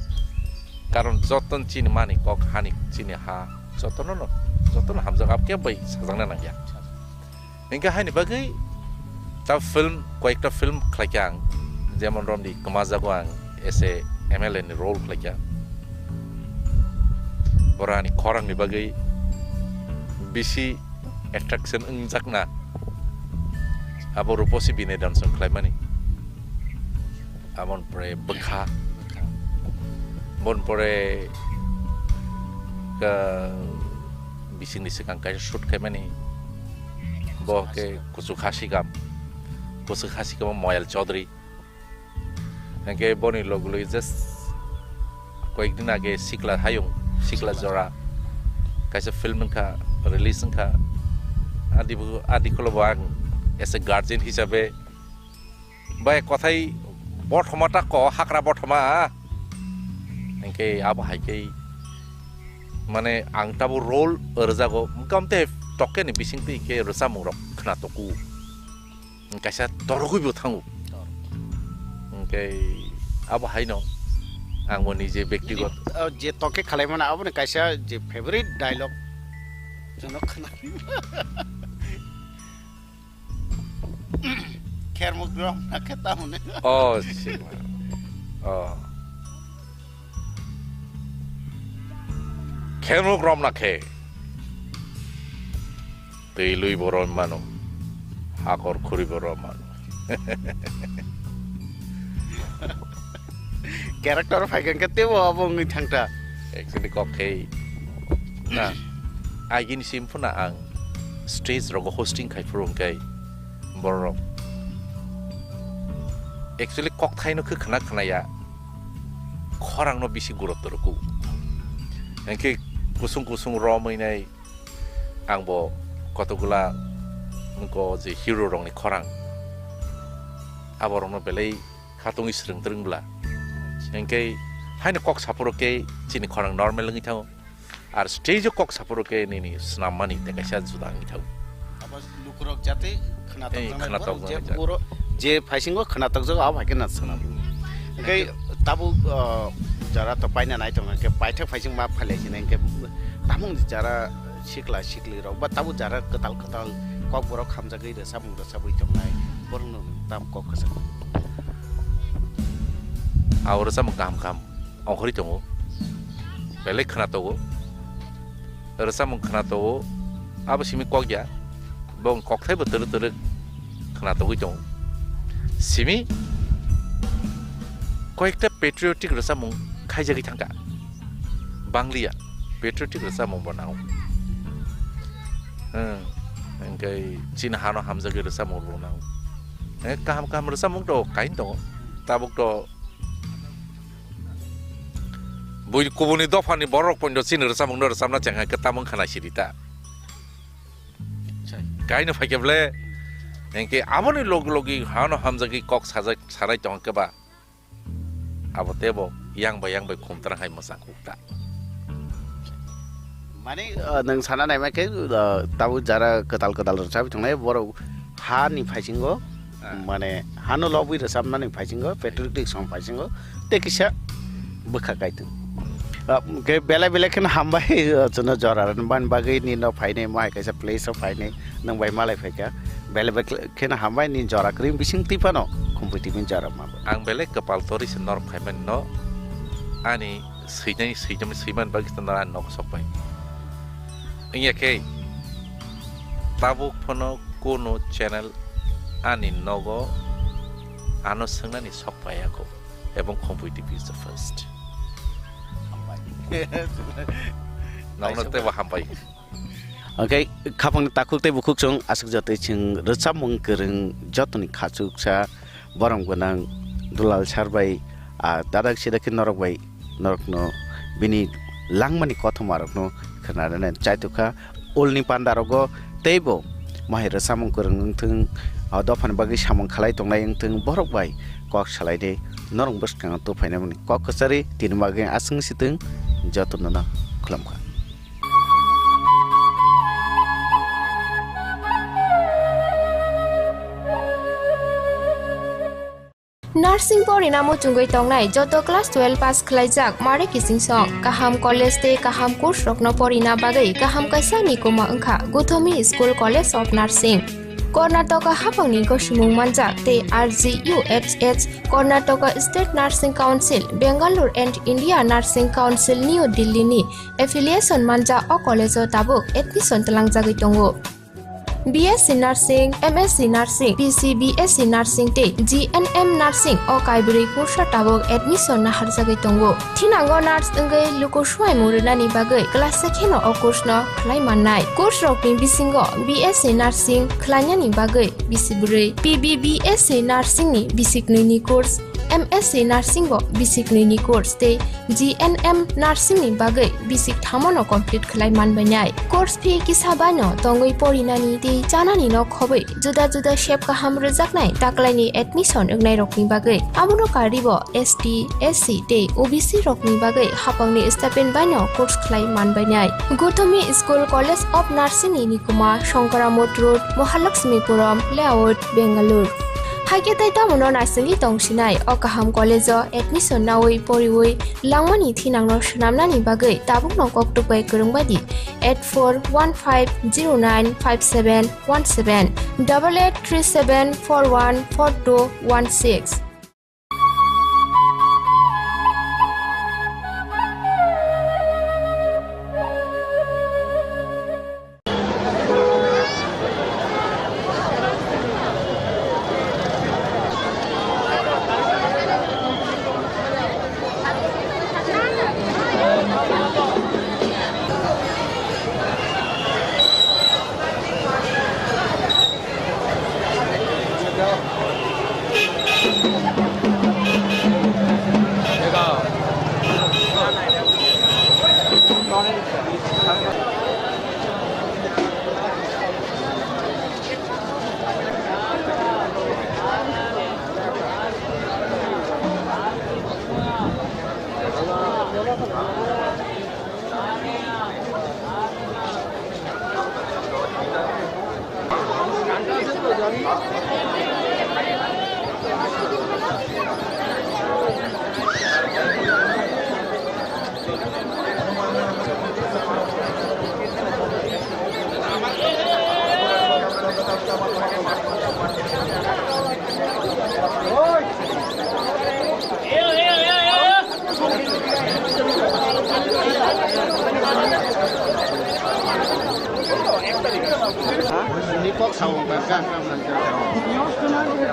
Karon joton chini mani kok, hani chini ha, jotono no, jotono hamjak, abke bai sajakna nangya. Hinkhe haini bagwi ta film, koyekta film khlaikha ang, jemon romdi kwmajago ang as a M L A ni role khlaikha. Borani khorangni bagwi bisi attraction wngjakna abo Ruposi Binai Dance khlaimani. Aboni pore bwkha. Bwkha. Boni pore, ah, bisingni swkang kaisa shoot khaimani. Bo khe kuchuk hasikam. Kuchuk hasikam Moyal Chaudhary. Hwnkhe boni logi logi just koyekdin age Sikla Hayung, Sikla Jora kaisa film wngkha, release wngkha. Adi bo, adi kholobo ang as a guardian hisabe Bai kothai bothoma ta ko hakra bothoma. Hinkhe abo hai khe mane ang tabo role rwjago, wngkha tei tokke ni bising twi khe rwchapmung rok khna toku. Kaisa torogwi bo thango. Hinkhe abo haino ang bo nije bektigot. Oh, je tokke khalai mano aboni kaisa je favorite dialogue jono khna. Khermuk rom na khe tamoni. Oh, si. Oh. Khermuk rom na khe. Twi lui bo rom mano. Hakor khuri bo rom mano. Character phai khe tebo abo wngwi thangta. Actually kok khe na agini sim phuna ang stage rogo hosting khai phuru hwnkhe borok actually kokthaino khe khna khna ya, khorangno bisi gurutto rwkhu. Hwnkhe kusung kusung romwi nai ang bo kotokgwla nokho je hero rokni khorang aborokno belai khatungwi swrwng twrwng bwla. Hinkhe haino kok saphuru khe chini khorang normal wngwi thango. Ar stage o kok saphuru khe nini swnammani tei kaisa juda wngwi thango. Abo lukurok jate khwnatok Eh, janai khwnatok borok je janai jat. Boro je phaisingo khwnatok jago abo hai khe na swnam. Hinkhe tabuk, uh, jara to paina nai tongo, hinkhe paithak phaising ma phailai sinai, hinkhe tamung jara sikla sikli rok ba tabuk jara kwtal kwtal kokborok hamjagwi rwchapmung rwchapwi tongnai, borokno tam kok kwchang. Abo rwchapmung kaham kaham ongkhorwi tongo, belai khwnatok o. Rwchapmung khwnatok o, abo simi kok ya, bo kokthai bo twrwk twrwk khwnatogwi tongo. Simi koyekta patriotic rwchapmung khaijagwi thangkha. Banglia, patriotic rwchapmung bo nango. Hmm, hinkhe chini hano hamjagwi rwchapmung bo nango. Eh, kaham kaham rwchapmung to kain tongo. Tabuk to bui kubuni dophani borok pondo chini rwchapmung no rwchapna chengha khe tamung khana siri ta. Kaino phaikhe ble, hinkhe aboni log logi hano hamjagwi kok sajak sarai tong khe ba. Abo tebo yang bai yang bai khumtra hai mwchang kukta. Mane, uh, nwng sana naima khe, uh, tabuk jara kwtal kwtal rwchapwi tongnai borok ha ni phaisingo, Ah. mane hano lobwi rwchapnani phaisingo, patriotic song phaisingo, tei kisa bwkha kaitung. Ah, ke belai belai kheno hambai, ah, chwngno jora rwna bagwi nino phainai mo hai kaisa place o phainai nwng bai malai phaikha. Belai belai kheno hambai ni jora kwrwi bising twi phano khumpui twi jora ma. Ang belai kwpal torwi se norok phaimani no ani swinai swinai swimani bagwi se norok ani nogo sok pai. Wngya khe tabuk phano kuno channel ani nogo ano swngnani sok paiya kho. Ebong Khumpui T V is the first. Hambai. Nokno teibo hambai. Okay, khapangni takhuk tei bukhuk chwng aswk jotoi chwng rwchapmung kwrwng jotoni khachuksa borom gwnang Dulal sir bai, ah, dadak sidak khe norok bai norokno bini langmani kothoma rokno khwnarwna chaitukha. Ulni pandarogo teibo mohai rwchapmung kwrwng wngthwng, o dophani bagwi samung khlai tongnai wngthwng, borok bai kok salaidi norok bwskango tubuphainani kok kwchari tini bagwi aswng sitwng jotono no khulumkha. Nursing porina muchungwi tongnai joto class twelve pass khlaijak mare kiching song, kaham college tei kaham course rokno porina bagwi kaham kaisa ni kuma wngkha Guthomi School College of Nursing. Karnataka haphangni gosimung manjak tei R G U H H, Karnataka State Nursing Council, Bangalore and India Nursing Council New Delhi ni affiliation manjak o college o tabuk admission twlangjagwi tongo. B S C Nursing, M S C Nursing, P C B S C Nursing tei G N M Nursing o kaibrwi kursa tabuk admission naharjagwi tongo. Thinango nurse wngwi luku suaimung rwnani bagwi kwlasa kheno o course no khlai mannai. Course rokni bisingo B S C Nursing khlainani bagwi bisi bwrwi, P B B S C Nursing ni bisi knwi ni course, M S C Nursing bo bisi knwi ni course tei G N M Nursing ni bagwi bisi thamo no complete khlai manbainai. Course fee kisa baino tongwi porinani tei chanani no khobwi juda juda sep kaham rwjaknai taklaini admission wngnairokni bagwi. Abono karwibo S T, S C tei O B C rokni bagwi haphangni stipend baino course khlai manbainai. Guthomi School College of Nursing ni nikuma Shankaramot Road, Mahalakshmipuram Layout, Bangalore. Haikhe tei tamono naisingwi tongsinai o kaham college o admission nawi poriwi langmani thinangno swnamnani bagwi tabukno koktwk bai kwrwng bai di eight four one five zero nine five seven one seven, double eight three seven four one four two one six.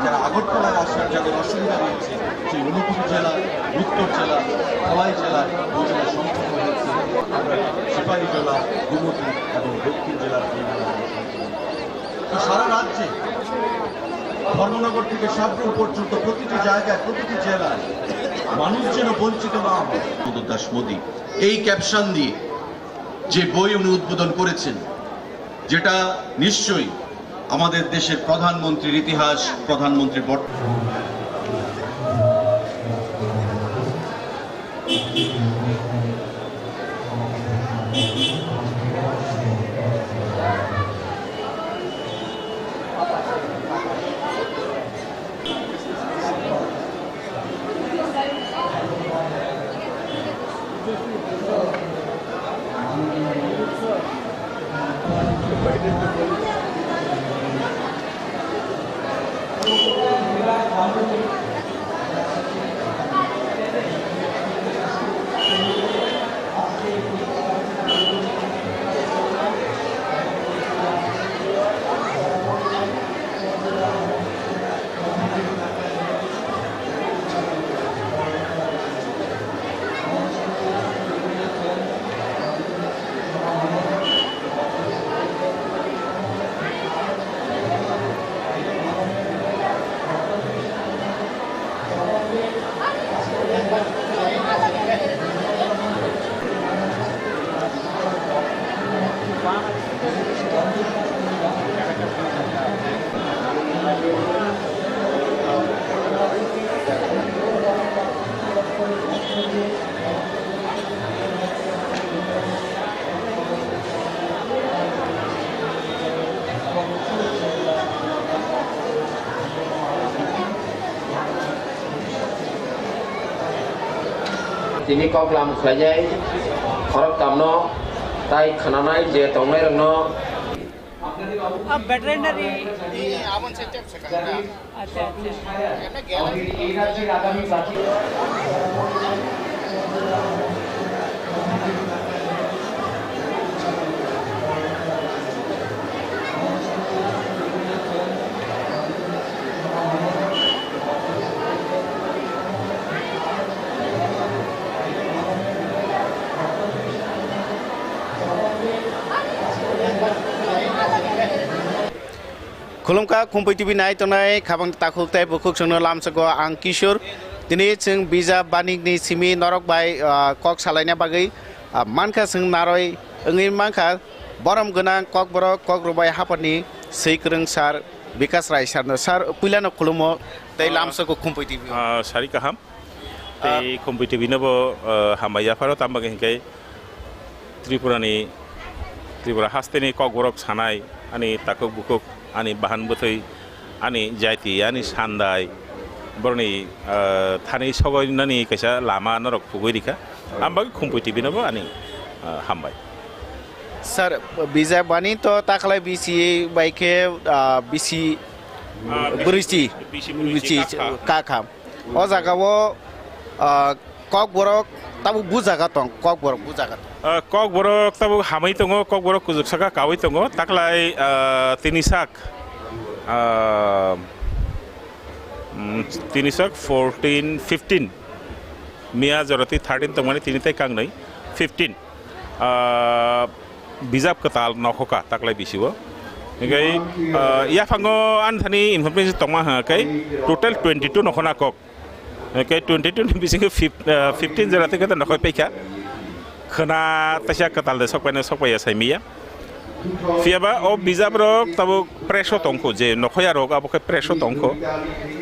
যারা আগরতলায় আসার যাদের অসুবিধা রয়েছে, সেই ঊনকোটি জেলা, উত্তর জেলা, খোয়াই জেলা, দুই জেলা সম্পূর্ণ হয়েছে। আমরা সিপাহীজলা, গোমতী এবং দক্ষিণ জেলার এই জেলা সম্পূর্ণ। তো সারা রাজ্যে ধর্মনগর থেকে সাবরুম পর্যন্ত প্রতিটি জায়গায়, প্রতিটি জেলায় মানুষ যেন বঞ্চিত না হয়। দাস মোদী এই ক্যাপশন দিয়ে যে বই উনি উদ্বোধন করেছেন, যেটা নিশ্চয়ই আমাদের দেশের প্রধানমন্ত্রীর ইতিহাস, প্রধানমন্ত্রীর বর্তমান। Tini kok lam khlainai khorok tamno tai khnanai je tongnairokno. A veterinary. Acha, acha. Khulumkha, Khumpui T V nai tongnai khabang takhuk tei bukhuk chwngno lamsoko ang Kishore. Tini chwng Bijap Banikni simi norok bai, ah, kok salaina bagwi, ah, mankha chwng narwi wngwi mankha borom gwnang Kokborok Kokrwbai Haphangni swi kwrwng sir Bikas Rai sirno. Sir, puilano khulumo tei, ah, lamsoko Khumpui T V. Ah, sari kaham. Ah. Tei Khumpui T V no bo, ah, hambai yapharo, tamo bagwi hinkhe Tripurani, Tripura hasteni Kokborok sanai, ani takhuk bukhuk, ani bahan bwthwi, ani jaiti, ani sandai, borokni, ah, thani sogoinani kaisa lama norok phugwi rikha. Ang bagwi Khumpui T V no bo ani, ah, hambai. Sir, Bijap Bani to takhlai bisi bai khe, ah, bisi, ah, bwrwichi, bisi bwrwichi bisi kakha. Kakha. O jaga o, ah, Kokborok tabuk bujaga tong, Kokborok bujaga tong. Ah, Kokborok tabuk hamwi tongo, Kokborok kujuk saka kawi tongo, taklai, ah, tini sak, ah, mm, tini sak fourteen, fifteen, miya joroti thirteen tongmani tini tai kangnwi fifteen. Ah, Bijap kwtal nokhoka taklai bisi o. Hinkhe, ah, yaphango ani thani information tongma hwnkhe total twenty two nokhona kok. Hinkhe twenty two ni bisingo fif-, ah, fifteen jora tei kwtal nokhoi paikha. Khwna taisa kwtal de sokpaino sokpaiya saimiya. Phiyaba o bijap rok tabuk press o tongkho, je nokhoya rok abo khe press o tongkho.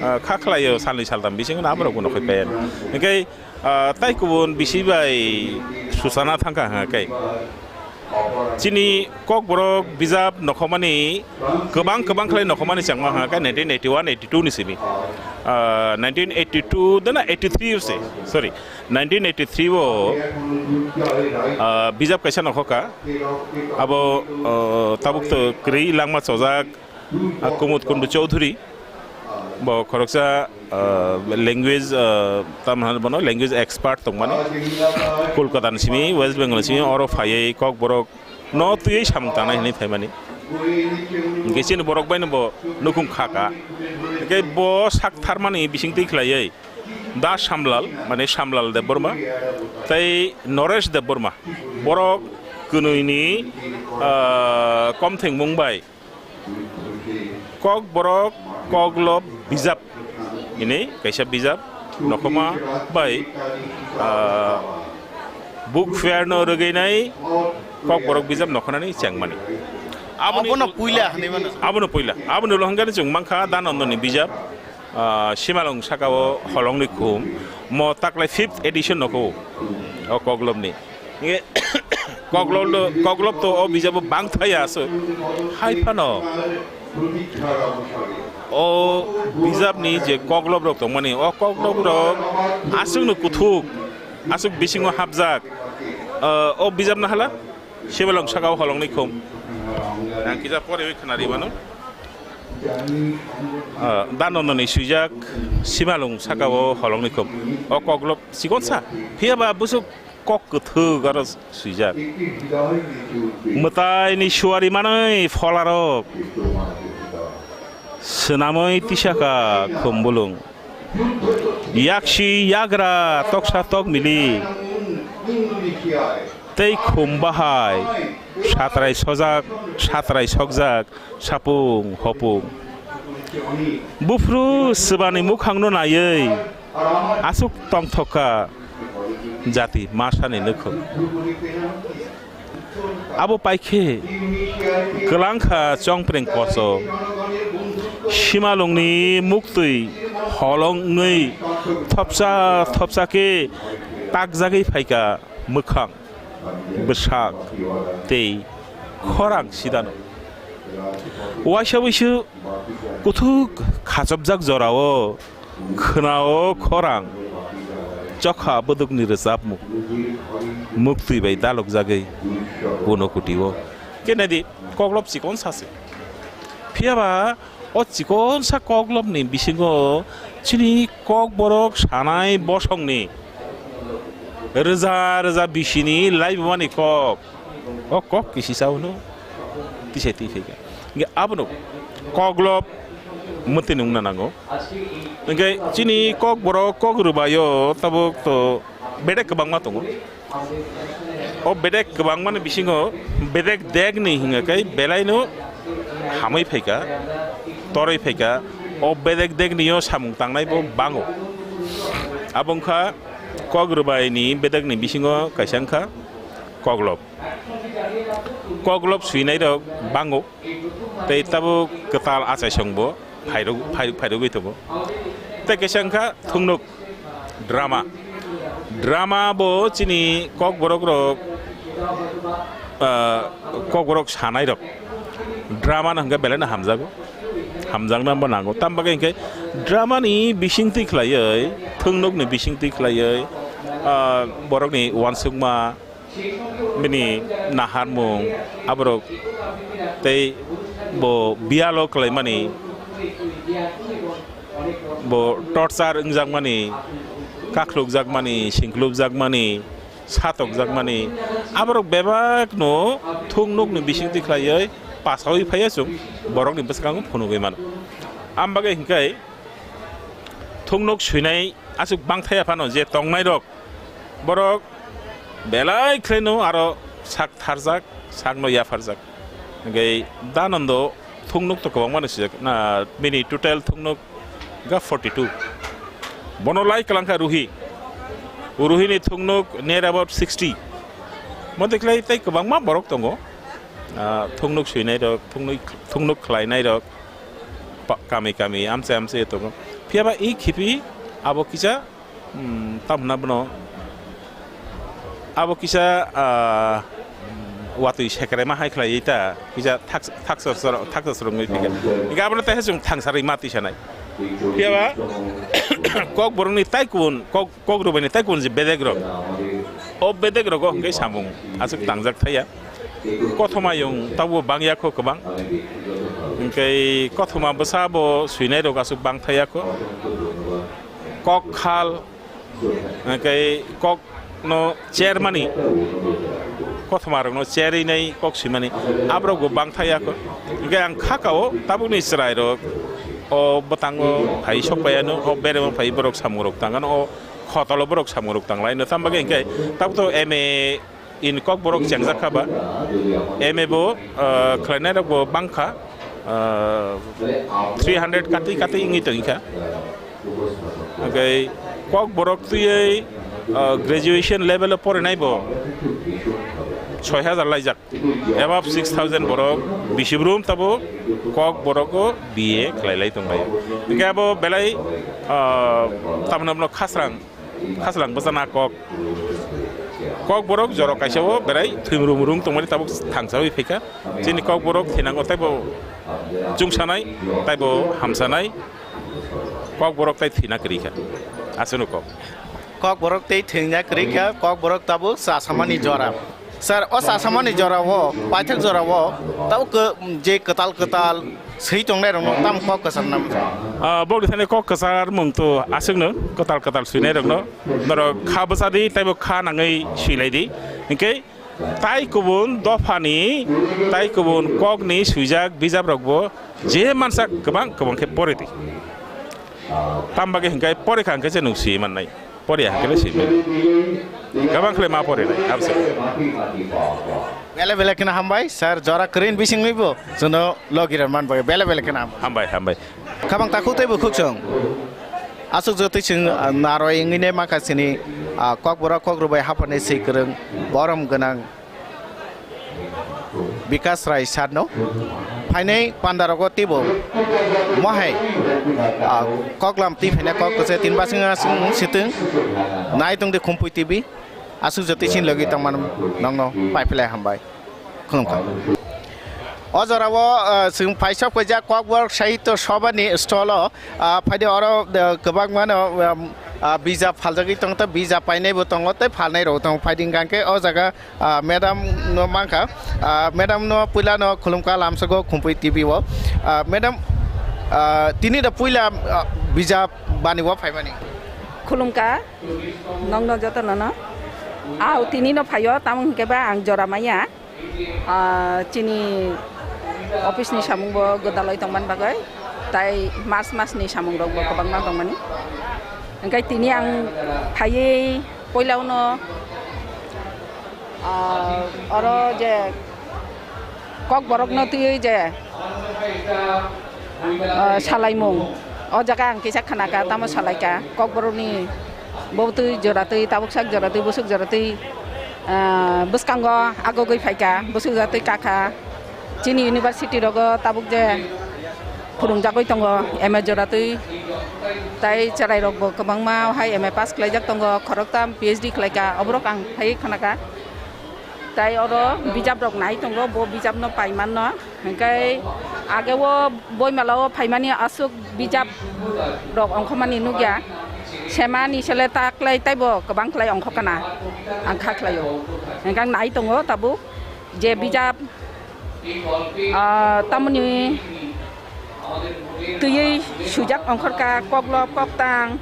Ah, kha khlaio salni saltam bisingo aborok bo nokhoi paiya. Hinkhe, ah, tai kubun bisi bai suchana thangkha hwnkhe. Chini Kokborok bijap nokhomani kwbang kwbang khlai nokhomani changma hwnkha khe nineteen eighty one eighty two ni simi. Ah, nineteen eighty two dana eighty three o se, sorry, nineteen eighty three o, ah, bijap kaisa nokhoka. Abo, ah, tabuk to kwrwi langma chojak, ah, Kumud Kundu Chowdhury. Bo khoroksa, ah, language, ah, tamo hwnwi bono language expert tongmani. Kolkata ni simi, West Bengal ni simi, oro phaiwi Kokborok no twiwi samung tangnai hwnwi phaimani. Hingke chini borok baino bo nukhung kha ka. Hingke bo sak tharmani bising twi khlaiwi Da Samlal, mane Samlal Debbarma, tei Noresh Debbarma, borok kwnwini, ah, komthengmung bai Kokborok Koklob bijap hwnwi kaisa bijap nokhoma bai, ah, book fair no rwgwinai Kokborok bijap nokhanani chengmani. Abono puila hwnwi mano. Abono puila. Aboni ulo hwnkhe chwng mankha Danandoni bijap, ah, Simalwng sakao holongni khum. Mo taklai fifth edition nokho o Koklobni. Nge Koklobno, Koklob to o bijabo bangthaya aswk. Hai phano o bijapni je Koklobrok tongmani, o Koklobrok aswkno kuthuk, aswk bisingo hapjak. Ah, o bijapno hala Simalwng sakao holongni khum. Ang kisa poriwi khwnari mano. Ah, Danandoni swijak Simalwng sakao holongni khum. O Koklob chikonsa, phiyaba busuk kok kwthwk aro swijak. Mwtaini suari manwi pholarok swnamwi tisakha khumbulwng. Yaksi yagra toksa tokmili tei khum bahai satrai sojak, satrai sokjak, sapung hopung. Buphuru swbani mukhangno naiwi aswk tongthok kha jati masani nukhung. Abo paikhe kwlangkha chongpreng koso. Simalwngni muktwi holong wngwi thopsa thopsa khe takjagwi phaikha mwkhang, bwsak tei khorang sidano. Waisa wisu kuthuk khachopjak jorao khwnao khorang chokha bwdwkni rwchapmung, muktwi bai dalokjagwi unokutio. Khe naidi, Koklob chikonsa se. Phiyaba o chikonsa Koklobni bisingo chini Kokborok sanai bosongni rwja rwja bisini laibumani kok. O kok kisisa hwno tisai twi phaikha. Hingke abono Koklob mwtwi nungna nango. Hingke chini Kokborok kok rwbaio tabuk to bedek kwbangma tongo. O bedek kwbangmani bisingo bedek dekni hingkhe belaino hamwi phaikha, torwi phaikha. O bedek deknio samung tangnaibo bango. Abo wngkha kok rwbaini bedekni bisingo kaisa wngkha Koklob. Koklob swinairok bango, tei tabuk kwtal achaisongbo phairog-, phai-, phairogwi tongo. Tei kaisa wngkha thungnuk drama. Drama bo chini Kokborok rok, ah, Kokborok sanairok drama no hwnkhe belai no hamjago, hamjakna bo nango. Tamo bagwi hwnkhe drama ni bisingtwi khlaiwi, thungnuk ni bisingtwi khlaiwi, ah, borok ni uansukma, bini naharmung, aborok tei bo biyalo khlaimani, bo torture wngjakmani, kakhlukjakmani, singklupjakmani, satokjakmani, aborok bebakno thungnukni bisingtwi khlaiwi pasawi phaiya chwng borokni bwskango phunugwi mano. Am bagwi hwnkhe thungnuk swinai aswk bangthaya phano je tongnairok, borok belai khlaino aro sak tharjak, sakno yapharjak. Hingke Danando thungnuk to kwbangma no swijak, na, bini total thungnuk ga forty two. Bono lai kwlangkha Ruhi. Ruhini thungnuk near about sixty. Mo dekhlai tei kwbangma borok tongo. Ah, thungnuk swinairok, thungnuk, thungnuk khlainairok, pa-, kami kami, amchai amchai tongo. Phiyaba i khibi abo kisa Hmm, tamna bono abo kisa, ah, watwi sekrema hai khlaiwi ta, kisa thak-, thaksa soro-, thaksa sorongwi phika. Hingke abono teisa chwng thangsarwi ma twi sanai. Phiyaba Kokborokni tai kubun, Kok, Kokrwbaini tai kubun je bedek rok. O bedek rogo hwnkhe samung aswk tangjak thaya. Kothoma yung tabuk bangya kho kwbang. Hwnkhe kothoma bwsa bo swinai rok aswk bang thaya kho. Kok khal, hwnkhe kok no chermani, kothoma rokno cherwi nai kok swimani, aborok bo bangthai ya kho. Hingke ang kha kao tabukni chwrai rok o bwtango phai sok pai ano, o beremo phai borok samung rok tang ano, o khotolo borok samung rok tang lai no, tamo bagwi hingke tabuk to M A in Kokborok chengjak kha ba, M A bo, ah, khlainai rok bo bang kha, ah, three hundred katwi katwi wngwi tong kha. Hingke Kokborok twiwi, ah, graduation level o porinai bo soi hajar laijak, above six thousand borok bisi brum tabo Kokborok o B A khlai lai tong lai. Hingke abo belai, ah, tamno khasrang Khaslang bwsana kok. Kokborok jorok kaisa o berai thwimrung mrung tongmani tabuk thangsawi phaikha. Chini Kokborok thinango teibo chungsanai, teibo hamsanai. Kokborok tei thwina kwrwi kha. Aswkno kok. Kokborok tei thwina kwrwi kha, Kokborok tabuk chasamani jora. Sir, o chasamani jora o, paithak jora o, tabuk kw-, je kwtal kwtal swi tongnai rokno tam kok kwchar nam. Ah, bokni thani kok kwchar mung to aswkno kwtal kwtal swinai rokno norok kha bwsa di teibo kha nangwi swilai di. Hinkhe tai kubun dophani, tai kubun kokni swijak bijap rokbo je mansa kwbang kwbang khe pori di. Tam bagwi hinkhe pori kha hinkhe se nwng swi mannai. Poriya hwnkhe le simi. Gabang khlai ma porinai, abse. Bele bele kheno hambai, sir, jora kwrwini bisingwi bo chwngno logi rwman bagwi bele bele kheno hambai. Hambai, hambai. Khabang takhuk tei bukhuk chwng. Aswk jotwi chwng, ah, narwi wngwi ne mankha chini, ah, Kokborok Kokrwbai haphani swi kwrwng borom gwnang. Bikas Rai sir no phainai panda rogo teibo mohai, ah, koklam twi phainai kok kwchai tin basing aswk sitwng nai tongdi Khumpui T V aswk jotwi sin logi tongmano nongno paiphlai hambai khulumkha. O jorao, ah, chwng phaisok paijak Kokborok Sahitya Sabha ni stall o, ah, phaidi oro, ah, kwbangmano, um, ah, bijap phaljagwi tongo tei bijap painaibo tongo tei phalnairok tongo phaidi hwnkhe o jaga Ah, madam no mankha. Ah, madam no puila no khulumkha lamsogo Khumpui T V o. Ah, madam, ah, tini da puila, ah, bijap bani o phaimani. Khulumkha nongno jotono no. Au tini no phaio, tamo hinkhe ba ang jora maya. Ah, chini office ni samung bo gwdaloi tongmani bagwi, tai March mas ni samung rok bo kwbangma tongmani. Hinkhe tini ang phaiwi Puila uno, ah, oro je Kokborok no twiwi je, ah, salaimung, o jaga ang kisa khana ka, tamo salai ka, Kokborok ni bo twi jora twi, tabuk sak jora twi, bwswk jora twi, ah, bwskango agogwi phai ka, bwswk jora twi ka kha. Chini university rogo tabuk je phwrwngjagwi tongo, M A jora twi, tai chwrairokbo kwbangma hai M A pass khlaijak tongo, khoroktham P H D khlaika, oborok ang phaiwi khanaka. Tai oro bijaprok nai tongo, bo bijapno paimanno. Hinkhe ageo boimalao phaimani aswk bijaprok ongkhormani nukya. Semani sele ta khlai taibo kwbang khlai ongkhorkana, ang kha khlaio. Hinkhe ang nai tongo tabuk je bijap Ah, tamoni twiwi swijak ongkhorka, koklop, koktang,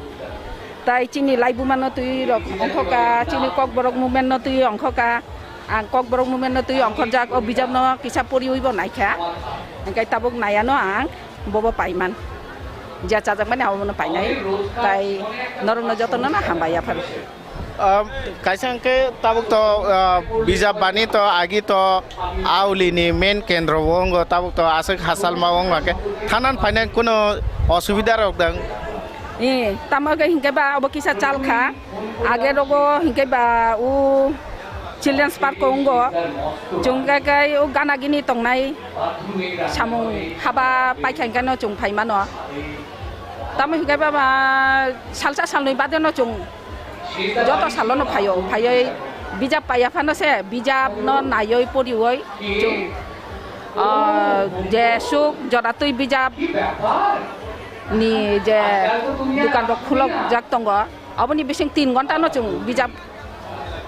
tai chini laibuma no twi rok ongkhorka, chini Kokborok movement no twi ongkhorka, ang Kokborok movement no twi ongkhorjak, o bijap no kisa poriwi bo naikha, hingke tabuk naiya no ang bobo paiman, je chajakmani abono painai, tai norokno jotono no hambai yaphar. Ah, kaisa hwnkhe tabuk to, ah, bijap bani to agi to auli ni main kendro o wngo, tabuk to aswk hasalma o wngma khe thanan phainai kuno osubida rok dang? Eh, tamo khe hinkhe ba obo kisa chal kha. Age rogo hinkhe ba o Children's Park o wngo. Chwng khe khe o gana gini tongnai samung haba paikha hinkhe no chwng phaimano. Tamo hinkhe ba, ba salsa salnwi bade no chwng Joto salono phaio, phaioi bijap paiya phano se, bijapno naioi porioi chwng, ah, je suk joratwi bijap ni je dukan rok khulok jak tongo, aboni bising tin ghonta no chwng bijap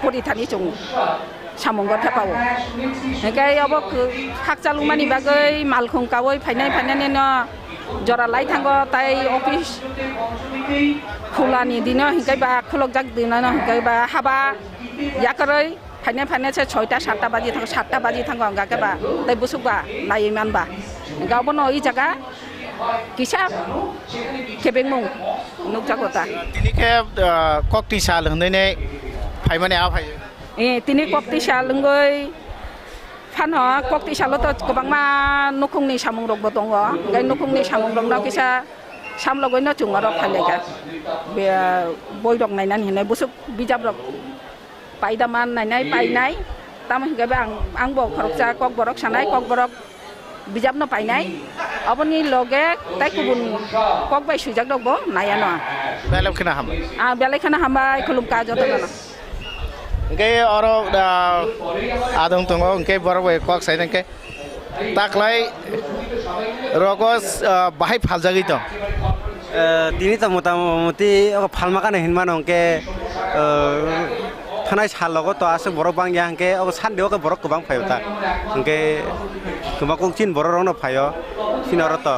pori thani chwng. Samungo thepao. Hingke obo kw-, khakchalwngmani bagwi malkhung kaui phainai phainani no jora lai thango, tai office khulani dino hingke ba khulokjak dino hingke ba haba yakarwi Phainai phainai se soita satta baji thango, satta baji thango, hwnkha khe ba tei bwswk ba naiwi man ba. Hwnkhe obono i jaga kisa kebengmung nukjago ta. Tini khe, ah, kok twi sal hwnwi nai phaimani a phai. Eh, tini kok twi sal wngwi phano kok twi salo to kwbangma nukhungni samungrokbo tongo. Hwnkhe nukhungni samungrokno kisa samlogwino chwng oro phailaikha. Be-, boirok nainani hinwi bwswk bijaprok paida man nainai painai. Tamo hwnkhe be ang, angbo khoroksa kokborok sanai, kokborok bijapno painai. Oboni loge tai kubun kok bai swijak rokbo naiya no ang. Belai kheno hambai. Ah, belai kheno hambai, khulumkha jotono no. Hwnkhe oro, ah, adong tongo, hwnkhe borok bai kok sai hwnkhe. Taklai rogo, ah, bahai phaljagwi tong. Eh, tini to motamoti ogo phalma kano hinmano hwnkhe, eh, thanai sal logo to aswk borok bangya hwnkhe ogo Sunday o khe borok kwbang phaio ta. Hwnkhe kwbang kok chini borok rokno phaio chini oro to.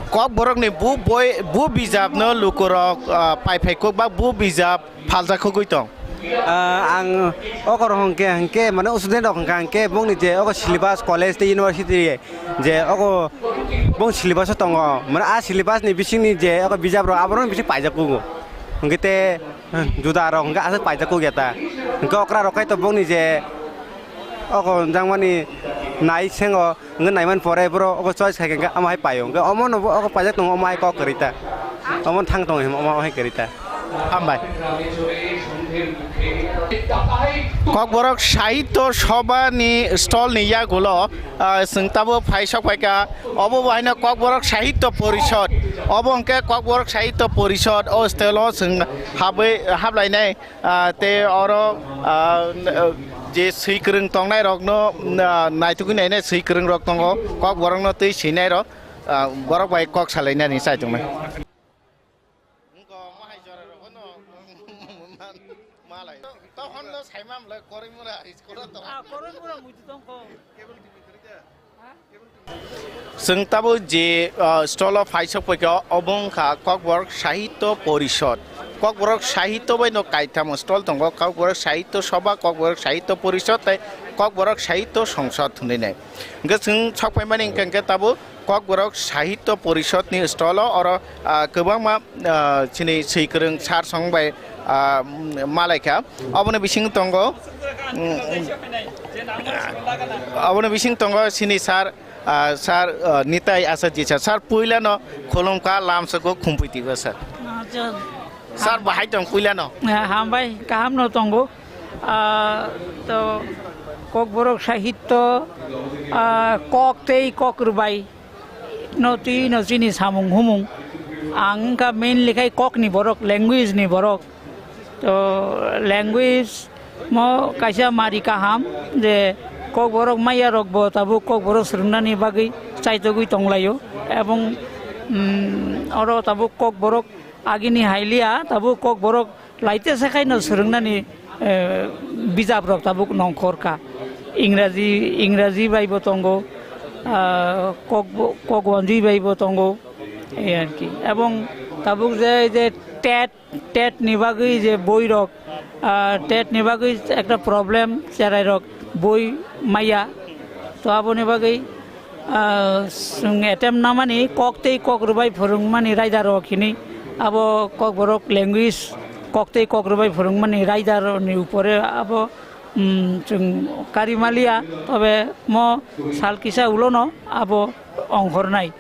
Kokborokni bu boi, bu bijapno lukurok, ah, paiphai kok ba bu bijap phaljak khogwi tong. Ah, ang okorok hwnkhe, hwnkhe, mane, student rok hwnkha hwnkhe, bongni je ogo syllabus college tei university je ogo bong syllabus o tongo, mane, a syllabus ni bisingni je ogo bijap rok aborokni bising paijak kugo. Hwnkhe te, hmm, juda rok hwnkhe aswk paijak kugya ta. Hwnkhe okra rok khe to bongni je ogo jangmani nai sengo. Hwnkhe naiman pore borok ogo choice khai khe hwnkhe omo hai paio. Hwnkhe omo no bo ogo paijak tongo, omo hai kok kwrwi ta. Omo thang tongo himo omo hai kwrwi ta. Hambai. Kokborok Sahitya Sabha ni stall ni yagulo, ah, chwng tabo phai sok phaikha. Obo bo haino Kokborok Sahitya Porishod. Obo hwnkhe Kokborok Sahitya Porishod o stall o chwng habwi, hablainai. Ah, tei oro, ah, je swi kwrwng tongnai rokno, ah, naitugwi nainai swi kwrwng rok tongo, kokborokno twi swinai rok, ah, borok bai kok salainani chai tongnai. Wngkha omo hai jora rok phano malai. Tokhon no saimam le koroi mura school o tong. Ah, koroi mura muitu tongkho. Chwng tabuk je, ah, stall o phai sok phaikha, obo wngkha Kokborok Sahitya Porishod. Kokborok Sahitya bai no kaitham stall tongo, Kokborok Sahitya Sabha, Kokborok Sahitya Porishod tei Kokborok Sahitya Songsad hwnwi nai. Hwnkhe chwng sok phaimani hwnkhe, hwnkhe tabuk Kokborok Sahitya Porishod ni stall o oro, ah, kwbangma, ah, chini swi kwrwng sir song bai, ah, malaikha. Oboni bising tongo, mm, oboni bising tongo chini sir, ah, sir, ah, Nitai Achaji sir. Sir, puilano khulumkha, lamsoko khumpui tigo sir. Acha. Sir, bahai tong puilano? Ah, hambai, kaham no tongo. Ah, to Kokborok Sahitya, ah, kok tei kok rwbai. No twi no chini samung humung. Ang wngkha mainly khai kokni borok, language ni borok. To language mo kaisa mari kaham je Kokborok maya rok bo tabuk Kokborok swrwngnani bagwi chaitogwi tonglaio. Ebong, mm, oro tabuk Kokborok agini hailiya, tabuk Kokborok laite se khaino swrwngnani, eh, bijap rok tabuk nongkhor kha. Ingraji, Ingraji bai bo tongo, ah, kok, kok wanjwi bai bo tongo, ei ar ki. Ebong tabuk je, je tet, tet ni bagwi je boi rok, ah, tet ni bagwi ekta problem, cherai rok boi maya. To aboni bagwi Ah, chwng attempt namani kok tei kok rwbai phwrwngmani raida rok hini abo Kokborok language kok tei kok rwbai phwrwngmani raida rok ni upore abo, mm, chwng kari maliya, tobe mo sal kisa ulono abo ongkhornai.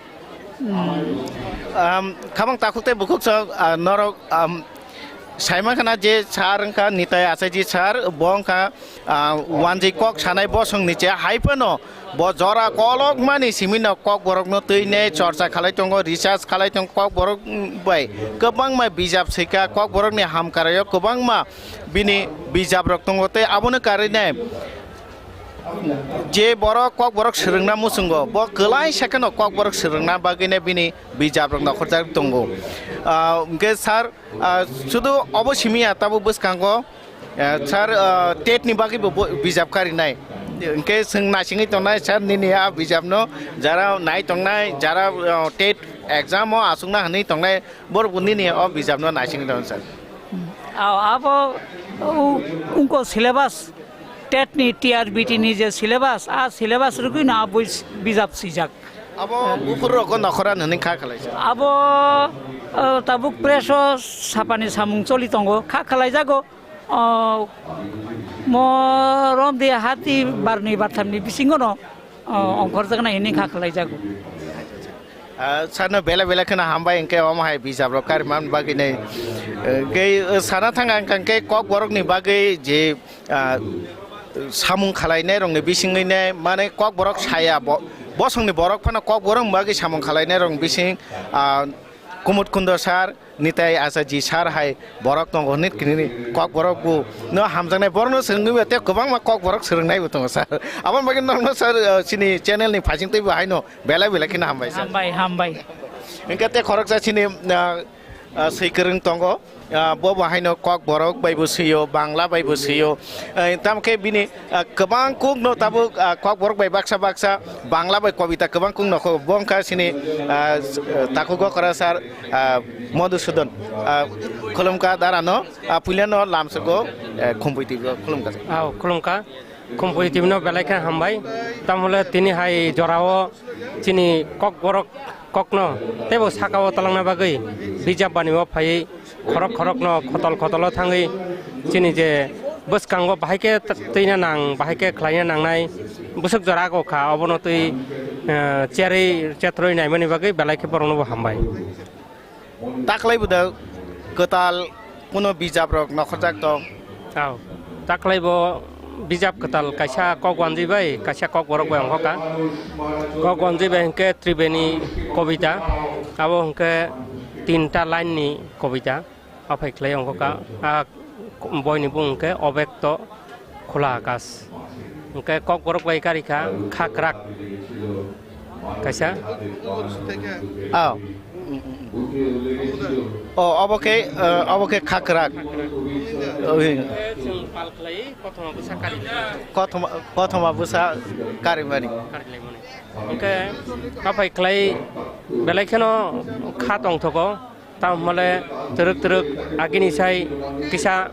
Mm. Um, khabang takhuk tei bukhuk sok, ah, norok, um, Saima khana je sir wngkha Nitai Achaji sir, bo wngkha, ah, wanjwi kok sanai bosongni che, hai phano bo jora kolokmani simi no Kokborokno twi ne chorcha khalai tongo, research khalai tongo, Kokborok, mm, bai kwbangma bijap swikha, Kokborokni hamkaraio kwbangma bini bijap rok tongo tei abono karwi nai je borok Kokborok swrwngna muchungo, bo kwlai se kheno Kokborok swrwngna bagwi nai bini bijap rok nokhorjak tongo. Ah, hwnkhe sir, Ah, sudu obo simi ya, tabuk bwskango, ah, sir, ah, tet ni bagwi bo, bo bijap karinai. Hwnkhe chwng naisingwi tongnai, sir, nini a bijapno jara nai tongnai, jara, ah, tet exam o achukna hwnwi tongnai, borok bo nini o bijapno naisingwi tongo, sir. Ao, abo u-, ungko syllabus, tet ni, T R B T ni je syllabus, a syllabus rwgwino a bui s-, bijap swijak. Abo buphuru rokno nokhora nini kha khwlaijak? Abo, o, tabuk press o sapani samung choli tongo, kha khwlaijago. O, mo romdi hati barni barthamni bisingono, o, ongkhorjaknai hwnwi kha khwlaijago. Ah, sano bela bela kheno hambai, hwnkhe omo hai bijap rok kariman bagwi nai. Eh, gei, eh, sana thang ang khe Kokborok ni bagwi je, ah, samung khwlainai rok ni bisingwi nai, mane Kokborok saya bo, bosong ni borok phano Kokborok ni bagwi samung khwlainai rok ni bising, ah, Kumut Kundo sir, Nitai Achaji sir hai borok tongo hwnwi kinini Kokborok bo no hamjaknai, borok no swrwngwi tei kwbangma Kokborok swrwngnai bo tongo sir. Aboni bagwi norokno sir, ah, chini channel ni phaising twi bo haino belai belai kheno hambai sir. Hambai, hambai. Hwnkhe tei khoroksa chini, ah, ah, swi kwrwng tongo, ah, bo bo haino Kokborok bai bo swio, Bangla bai bo swio. Eh, tamo khe bini, ah, kwbang kuk no tabuk, ah, Kokborok bai baksa baksa Bangla bai kobita kwbang kuk no kho. Bo wngkha chini, ah, s-, eh, takhuk okra sir, ah, Madhusudan. Ah, khulumkha dara no, ah, puila no lamsok o, eh, Khumpui T V o khulumkha. Ao, khulumkha. Khumpui T V no belai khe hambai. Tamole tini hai jorao chini Kokborok kokno teibo saka o talangna bagwi bijap bani o phaiwi khorok khorokno khotol khotolo thangwi chini je bwskango bahai khe t-, twina nang, bahai khe khlaina nangnai bwswk jora ago kha, obono twi, eh, cherwi chethrwi naimani bagwi belai khe borokno bo hambai. Taklai bo da kwtal kuno bijap rok nokhorjak tong? Ao. Taklai bo bijap kwtal kaisa Kok Wanjwi bai, kaisa Kokborok bai ongkha kha. Kok Wanjwi bai hwnkhe Tribeni kobita, abo hwnkhe tinta line ni kobita. Aphai khlai ongkha, a boini bung hwnkhe Obekto Khula Akash. Hwnkhe Kokborok bai karikha Khakrak kaisa. Ah. Oh, obo khe, eh, obo khe Khakrak. Oi. Hwnkhe chwng pal khlai kothoma bwsa kari. Kothoma, kothoma bwsa karimani. Karilaimani. Hwnkhe aphai khlai belai kheno kha tongthogo. Tamo hwnmale twrwk twrwk agini sai kisa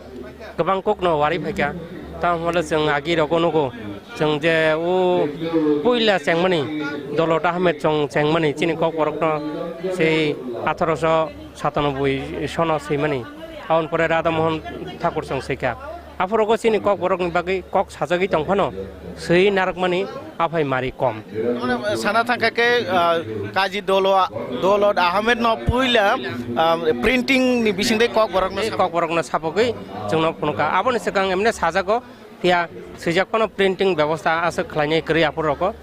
kwbang kokno wari phaikha. Tamo hwnmale chwng agi rogo nugo. Chwng je o puila chengmani Dolot Ahmed chwng chengmani chini Kokborokno sei atharo sho satanoboi sono swimani. Aboni pore Radha Mohan Thakur chwng swikha. Aphuru chini Kokborokni bagwi kok sajagwi tong phano swi narwkmani aphai mari kom. Sana thangkha khe, ah, Kazi Dolo, Dolot Ahmed no puila, ah, printing ni bisingtwi Kokborok no. Tei Kokborokno sapogwi chwngno phunukha. Aboni swkang emne sajago, phiya swijak phano printing bebosta aswk khlainai kwrwi aphuru rokho.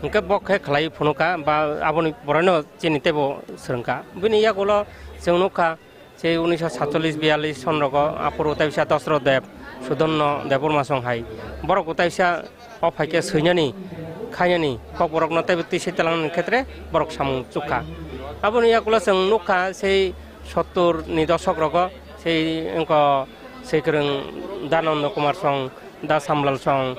Hwnkhe bo khe khlai phunukha, ba aboni pore no chini teibo swrwngkha. Bini yagulo chwng nukha, Sei unisho satchollish biyallish son rogo aphuru teisa Dosro Deb, Sudonno Debbarma song hai. Borok bo teisa o phaikhe swinani, khainani, Kokborokno teibo twi se twlangnani khetre borok samung chukha. Aboni yagulo chwng nukha sei sottur ni dosok rogo sei wngkha sei kwrwng Dananda Kumar song, Da Samlal song,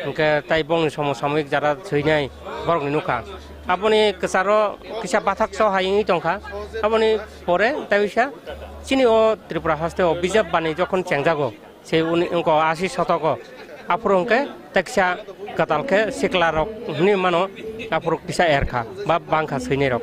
hwnkhe tai bongni somo samoyik jara swinai borokni nukha. Aboni kwcharo kisa bathak so hai wngwi tongkha. Aboni pore tai wngsa chini o Tripura haste o bijap bani jokhon chengjago, se uni wngkha asi sotogo. Aphuru hwnkhe teksa kwtal khe sikla rok hwnwi mano, aphuru kisa erkha ba bangkha swinai rok.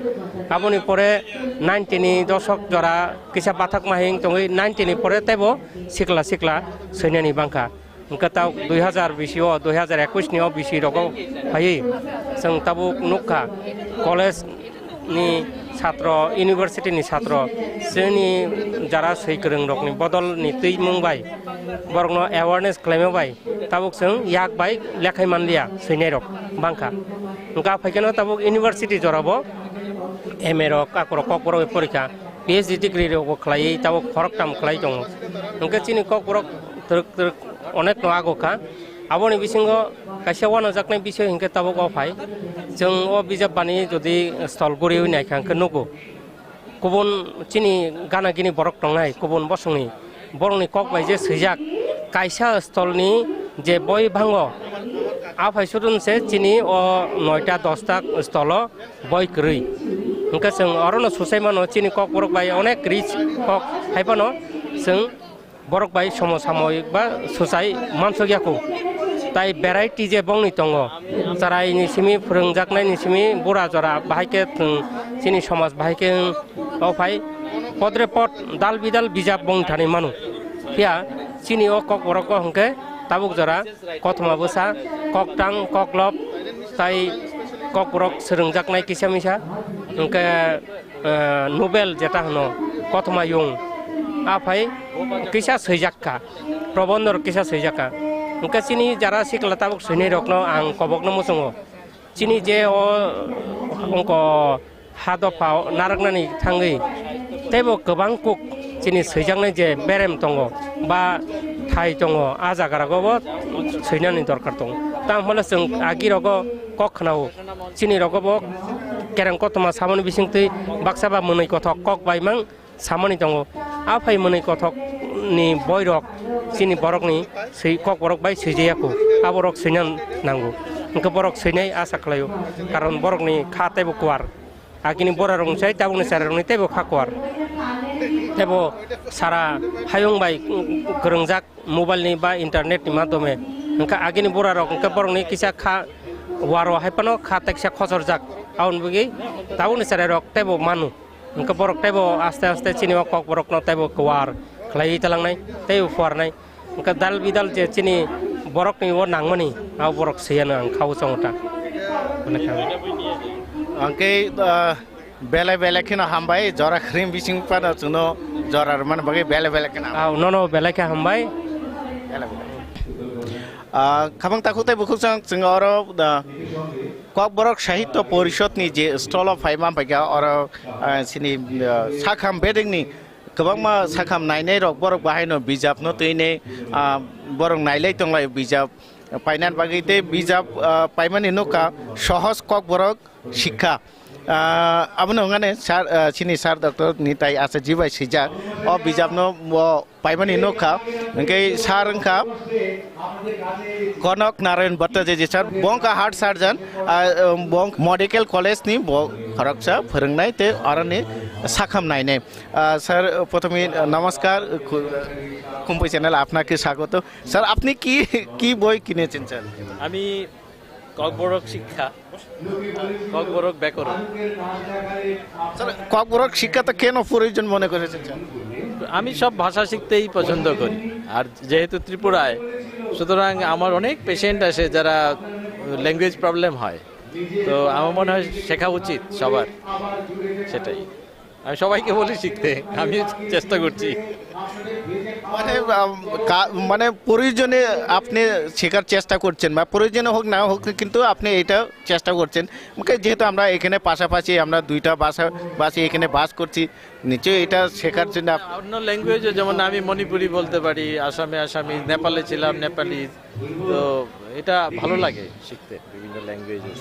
Aboni pore ninety ni dosok jora kisa bathak ma hai wng tongwi ninety ni pore teibo sikla sikla swinani bangkha. Hwnkhe tabuk dui hazar bisi o, dui hazar ekwis ni o bisi rogo phaiwi chwng tabuk nukha, college ni satro, university ni satro, chini jara swi kwrwng rokni bodol ni twimung bai borokno awareness khlaima bai tabuk chwng yak bai lekhai manliya swinai rok bangkha. Hwnkhe phaikhe no tabuk university jorabo M A rok, akorok Kokborok bai porikha, P H D degree rokbo khlaiwi tabuk khoroktham khlai tongo. Hwnkhe chini Kokborok twrwk twrwk onek no ago kha. Aboni bisingo kaisa uanajaknai bisoi hinkhe tabuk o phai. Chwng o bijap bani jodi stol guriwi naikha hinkhe nugo. Kubun chini gana gini borok tongnai, kubun bosongni. Borokni kok bai je swijak, kaisa stolni je boi bango, a phai sudun se chini o noita dosta stolo boi kwrwi. Hinkhe chwng orono suchai mano, chini Kokborok bai onek rich kok hai phano chwng Borok bai somo samoyik ba swchai mansuk yaku. Tai variety je bongni tongo. Chwraini simi phwrwngjaknaini simi bura jora bahai khe, um, chini somaj bahai khe, um, o phai podre pod dal bidal bijap bongni thani manu. Phiya chini o kokborok o hwnkhe tabuk jora kothoma bwsa, koktang, koklop, tai kokborok swrwngjaknai kisa misa, hwnkhe, eh, novel jeta hwno, kothoma yung, a phai kisa swijak kha, probondho rok kisa swijak kha. Hwnkhe chini jara sikla tabuk swinai rokno ang kobokno muchungo. Chini je o ongko ha dopha o narwknani thangwi teibo kwbang kuk chini swijaknai je berem tongo ba thai tongo, a jagarago bo swinani dorkar tongo. Tamo hwnle chwng agi rogo kok khna-o, chini rogo bo kereng kothoma samani bisingtwi baksa ba mwnwi kothok kok bai mang samani tongo. A phai mwnwi kothok ni boirok chini borokni swi-, kokborok bai swijaya kho, aborok swina nango. Hwnkhe borok swinai asa khlaio, karon borokni kha teibo kuar. Agini borarokni sai tabukni chwrairokni teibo kha kuar. Teibo sara hayung bai kwrwngjak mobile ni ba internet ni madhyome. Hwnkhe agini borarok hwnkhe borokni kisa kha waro hai phano kha teksa khochorjak. Aboni bagwi tabukni chwrairok teibo manu. Hwnkhe borok teibo aste aste chini o kokborokno teibo kuar khlaiwi talangnai, teibo phuarnai. Hwnkhe dal bidal je chini borokni o nangmani, abo borok swiyano ang kha o chongo ta. Hwnkhe, ah, belai belai kheno hambai, jora khring bising phano chwngno jora rwmani bagwi belai belai kheno hambai. Ah, nono belai khe hambai. Belai belai. Ah, khabang takhuk tei bukhuk chwng, chwng oro, ah, Kokborok Sahitya Porishod ni je stall o phaima phaikha, oro, ah, chini, ah, sakham bedengni kwbangma sakham nainai rok borok bahaino bijapno twinai, ah, borok nailai tonglai bijap painani bagwi tei bijap, ah, paimani nukha Sohoj Kokborok Sikha. Ah, abono wngkha ne sir, ah, chini sir doctor ni tai achaji bai swijak. O bijapno bo paimani nukha. Hwnkhe sir wngkha Konok Narayan Bhattacharya sir. Bo wngkha heart surgeon. Ah, um, bo wngkha medical college ni bo khoroksa phwrwngnai tei oroni sakham nainai. Ah, sir, prothome, ah, namaskar, khu-, Khumpui channel আপনাকে স্বাগত। স্যার, আপনি কি, কি বই কিনেছেন, স্যার? আমি ককবরক শিক্ষা, ককবরক ব্যাকরণ। স্যার, ককবরক শিক্ষাটা কেন প্রয়োজন মনে করেছেন, স্যার? আমি সব ভাষা শিখতেই পছন্দ করি, আর যেহেতু ত্রিপুরায়, সুতরাং আমার অনেক পেশেন্ট আসে যারা ল্যাঙ্গুয়েজ প্রবলেম হয়, তো আমার মনে হয় শেখা উচিত সবার, সেটাই। আমি সবাইকে বলি শিখতে, আমি চেষ্টা করছি। মানে, আম, কা-, মানে প্রয়োজনে আপনি শেখার চেষ্টা করছেন, বা প্রয়োজনে হোক না হোক, কিন্তু আপনি এটা চেষ্টা করছেন। ওকে, যেহেতু আমরা এখানে পাশাপাশি আমরা দুইটা ভাষা ভাষী এখানে বাস করছি, নিশ্চয়ই এটা শেখার জন্য আপ- অন্য ল্যাঙ্গুয়েজও, যেমন আমি মণিপুরি বলতে পারি, আসামে আসামি, নেপালে ছিলাম, নেপালি। তো এটা ভালো লাগে শিখতে বিভিন্ন languages.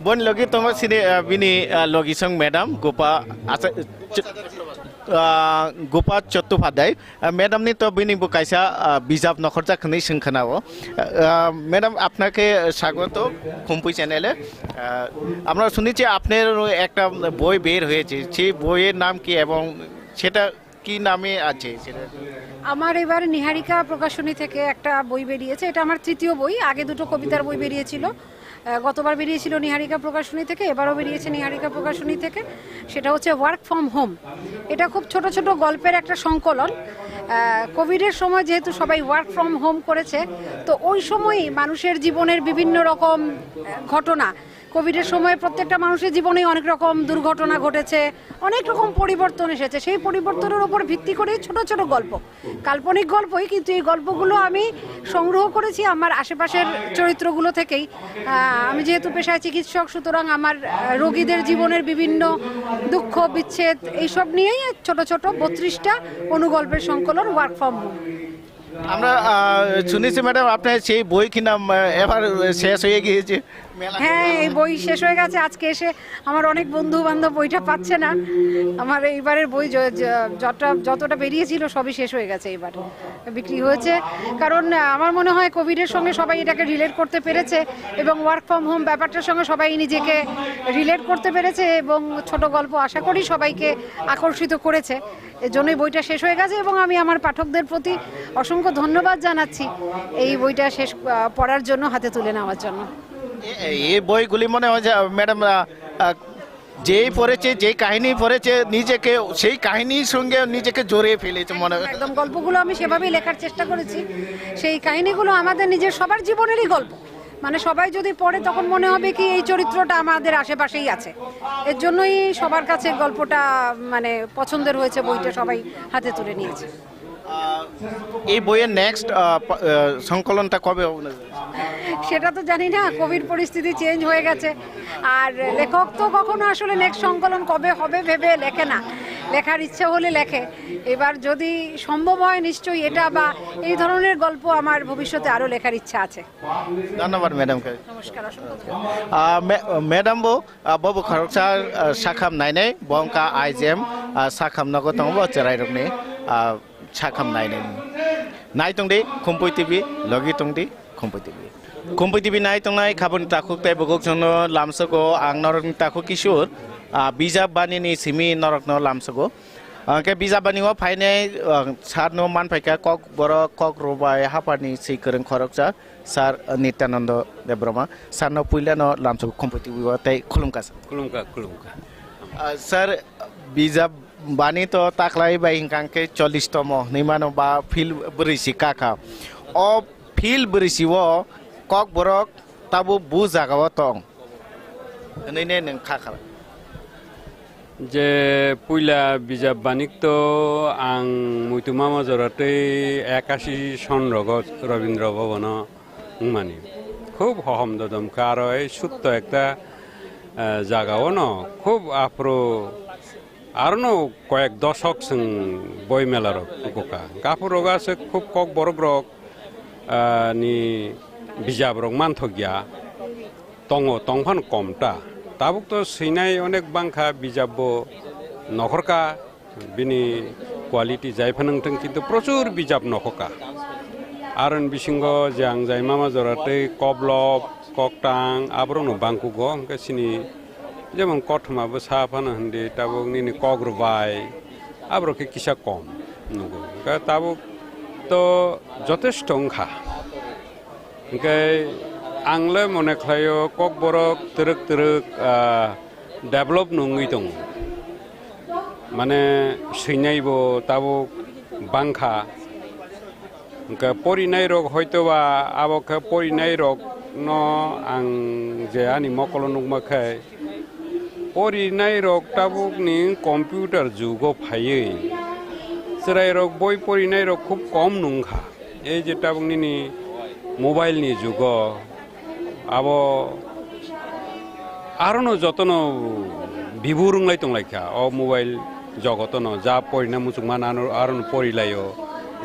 Bon logi tongo sini, ah, bini, ah, logisong madam Gopa, asa, ch-, ah, Gopa Chattopadhyay. Ah, madam ni to bini bo kaisa, ah, bijap nokhorjak hwnwi swng khna-o. Ah, madam, আপনাকে স্বাগত Khumpui channel-e. Ah, আমরা শুনেছি আপনার একটা বই বের হয়েছে, সেই বইয়ের নাম কি এবং সেটা কি নামে আছে সেটা? আমার এবার নিহারিকা প্রকাশনী থেকে একটা বই বেরিয়েছে। এটা আমার তৃতীয় বই। আগে দুটো কবিতার বই বেরিয়েছিল। আহ, গতবার বেরিয়েছিল নিহারিকা প্রকাশনী থেকে, এবারও বেরিয়েছে নিহারিকা প্রকাশনী থেকে। সেটা হচ্ছে ওয়ার্ক ফ্রম হোম। এটা খুব ছোট ছোট গল্পের একটা সংকলন। আহ, কোভিডের সময় যেহেতু সবাই ওয়ার্ক ফ্রম হোম করেছে, তো ওই সময়ই মানুষের জীবনের বিভিন্ন রকম, আহ, ঘটনা, কোভিডের সময় প্রত্যেকটা মানুষের জীবনেই অনেক রকম দুর্ঘটনা ঘটেছে, অনেক রকম পরিবর্তন এসেছে। সেই পরিবর্তনের উপর ভিত্তি করে ছোট ছোট গল্প, কাল্পনিক গল্পই, কিন্তু এই গল্পগুলো আমি সংগ্রহ করেছি আমার আশেপাশের চরিত্রগুলো থেকেই। আহ, আমি যেহেতু পেশায় চিকিৎসক, সুতরাং আমার, আহ, রোগীদের জীবনের বিভিন্ন দুঃখ, বিচ্ছেদ, এইসব নিয়েই ছোট ছোট বত্রিশটা অনুগল্পের সংকলন ওয়ার্ক ফ্রম হোম। আমরা আহ, শুনেছি ম্যাডাম, আপনার সেই বই কিনা আহ, এবার শেষ হয়ে গিয়েছে মেলা। হ্যাঁ, এই বই শেষ হয়ে গেছে। আজকে এসে আমার অনেক বন্ধু বান্ধব বইটা পাচ্ছে না। আমার এইবারের বই য- য- যতটা যতটা বেরিয়েছিল, সবই শেষ হয়ে গেছে এবার। বিক্রি হয়েছে। কারণ আহ, আমার মনে হয় কোভিডের সঙ্গে সবাই এটাকে রিলেট করতে পেরেছে এবং ওয়ার্ক ফ্রম হোম ব্যাপারটার সঙ্গে সবাই নিজেকে রিলেট করতে পেরেছে এবং ছোট গল্প আশা করি সবাইকে আকর্ষিত করেছে। এর জন্যই বইটা শেষ হয়ে গেছে এবং আমি আমার পাঠকদের প্রতি অসংখ্য ধন্যবাদ জানাচ্ছি এই বইটা শেষ আহ, পড়ার জন্য, হাতে তুলে নেওয়ার জন্য। এ- এই বইগুলি মনে হয় যে ম্যাডাম আহ, আহ, যেই পড়েছে, যেই কাহিনী পড়েছে, নিজেকে সেই কাহিনীর সঙ্গে নিজেকে জড়িয়ে ফেলেছে মনে হয়। একদম গল্পগুলো আমি সেভাবেই লেখার চেষ্টা করেছি। সেই কাহিনীগুলো আমাদের নিজের সবার জীবনেরই গল্প। মানে সবাই যদি পড়ে তখন মনে হবে কি এই চরিত্রটা আমাদের আশেপাশেই আছে। এর জন্যই সবার কাছে গল্পটা মানে পছন্দের হয়েছে, বইটা সবাই হাতে তুলে নিয়েছে। এই বইয়ের নেক্সট সংকলনটা কবে হবে? সেটা তো জানি না, কোভিড পরিস্থিতি চেঞ্জ হয়ে গেছে। আর লেখক তো কখনো আসলে নেক্সট সংকলন কবে হবে ভেবে লেখে না, লেখার ইচ্ছে হলে লেখে। এবার যদি সম্ভব হয় নিশ্চয়ই এটা বা এই ধরনের গল্প আমার ভবিষ্যতে আরও লেখার ইচ্ছা আছে। ধন্যবাদ ম্যাডামকে। নমস্কার, অসংখ্য ধন্যবাদ। Ah, me- madam bo ah, bobo khoroksa ah, sakham nainai, bo wngkha I G M ah, sakham nogo tongo bo chwrairokni ah, sakham nainai. Nai tongdi Khumpui T V, logi tongdi Khumpui T V. Khumpui T V nai tongnai khaboni takhuk tei bukuk chwngno lamsogo ang norokni takhuk Kishore, ah, bijap banini simi norokno lamsogo. Hwnkhe bijap bani o phainai, ah, sarno manphaikha kok borok kok rwbai haphani swi kwrwng khoroksa. Sir Nityananda Debbarma, sir no puila no lamsok Khumpui T V o tei khulumkha sir. Khulumkha, khulumkha. Ah, sir, bijap bani to taklai bai hingkang khe chollish tomo hinwi mano ba feel bwrwi si kakha. O feel bwrwi si o kok borok tabuk bu jaga o tong. Hwnwi ne nwng kha kha. Je puila bijap banik to ang muitu mama jora tei ekashi son rogo Rabindra Bhabano wngmani. Khub hohom dodom khe aro ei sutto ekta, eh, jaga ono khub aphuru arono koyek doshok chwng boi mela rok tukuka. Aphuru rogo aswk khub kok borok rok, ah, ni bijap rok manthokya. Tongo, tongphano kom ta. Tabuk to swinai onek bangkha, bijap bo nokhorka, bini quality jai phano wngthwng, kintu prochur bijap nokhoka. Aroni bisingo je ang jai mama jora tei koblop, koktang, aborokno bangkugo, hwnkhe chini jemon kothoma bwsa phano hwndi, tabuk nini kok rwbai, aborok khe kisa kom nugo. Hwnkhe tabuk to jotesto wngkha. Hwnkhe ang le mone khlaio kokborok twrwk twrwk, ah, develop nungwi tongo. Mane swinai bo tabuk bangkha. Hwnkhe porinai rok hoito ba abo khe porinai rok no ang je ani mokolo nukma khe porinai rok tabuk ni computer jugo phaiwi chwrai rok boi porinai rok khub kom nungkha. Ei je tabuk nini mobile ni jugo, abo arono jotono bibur wnglai tonglaikha o mobile jogotono. Ja porina muchungmano ano arono porilaio,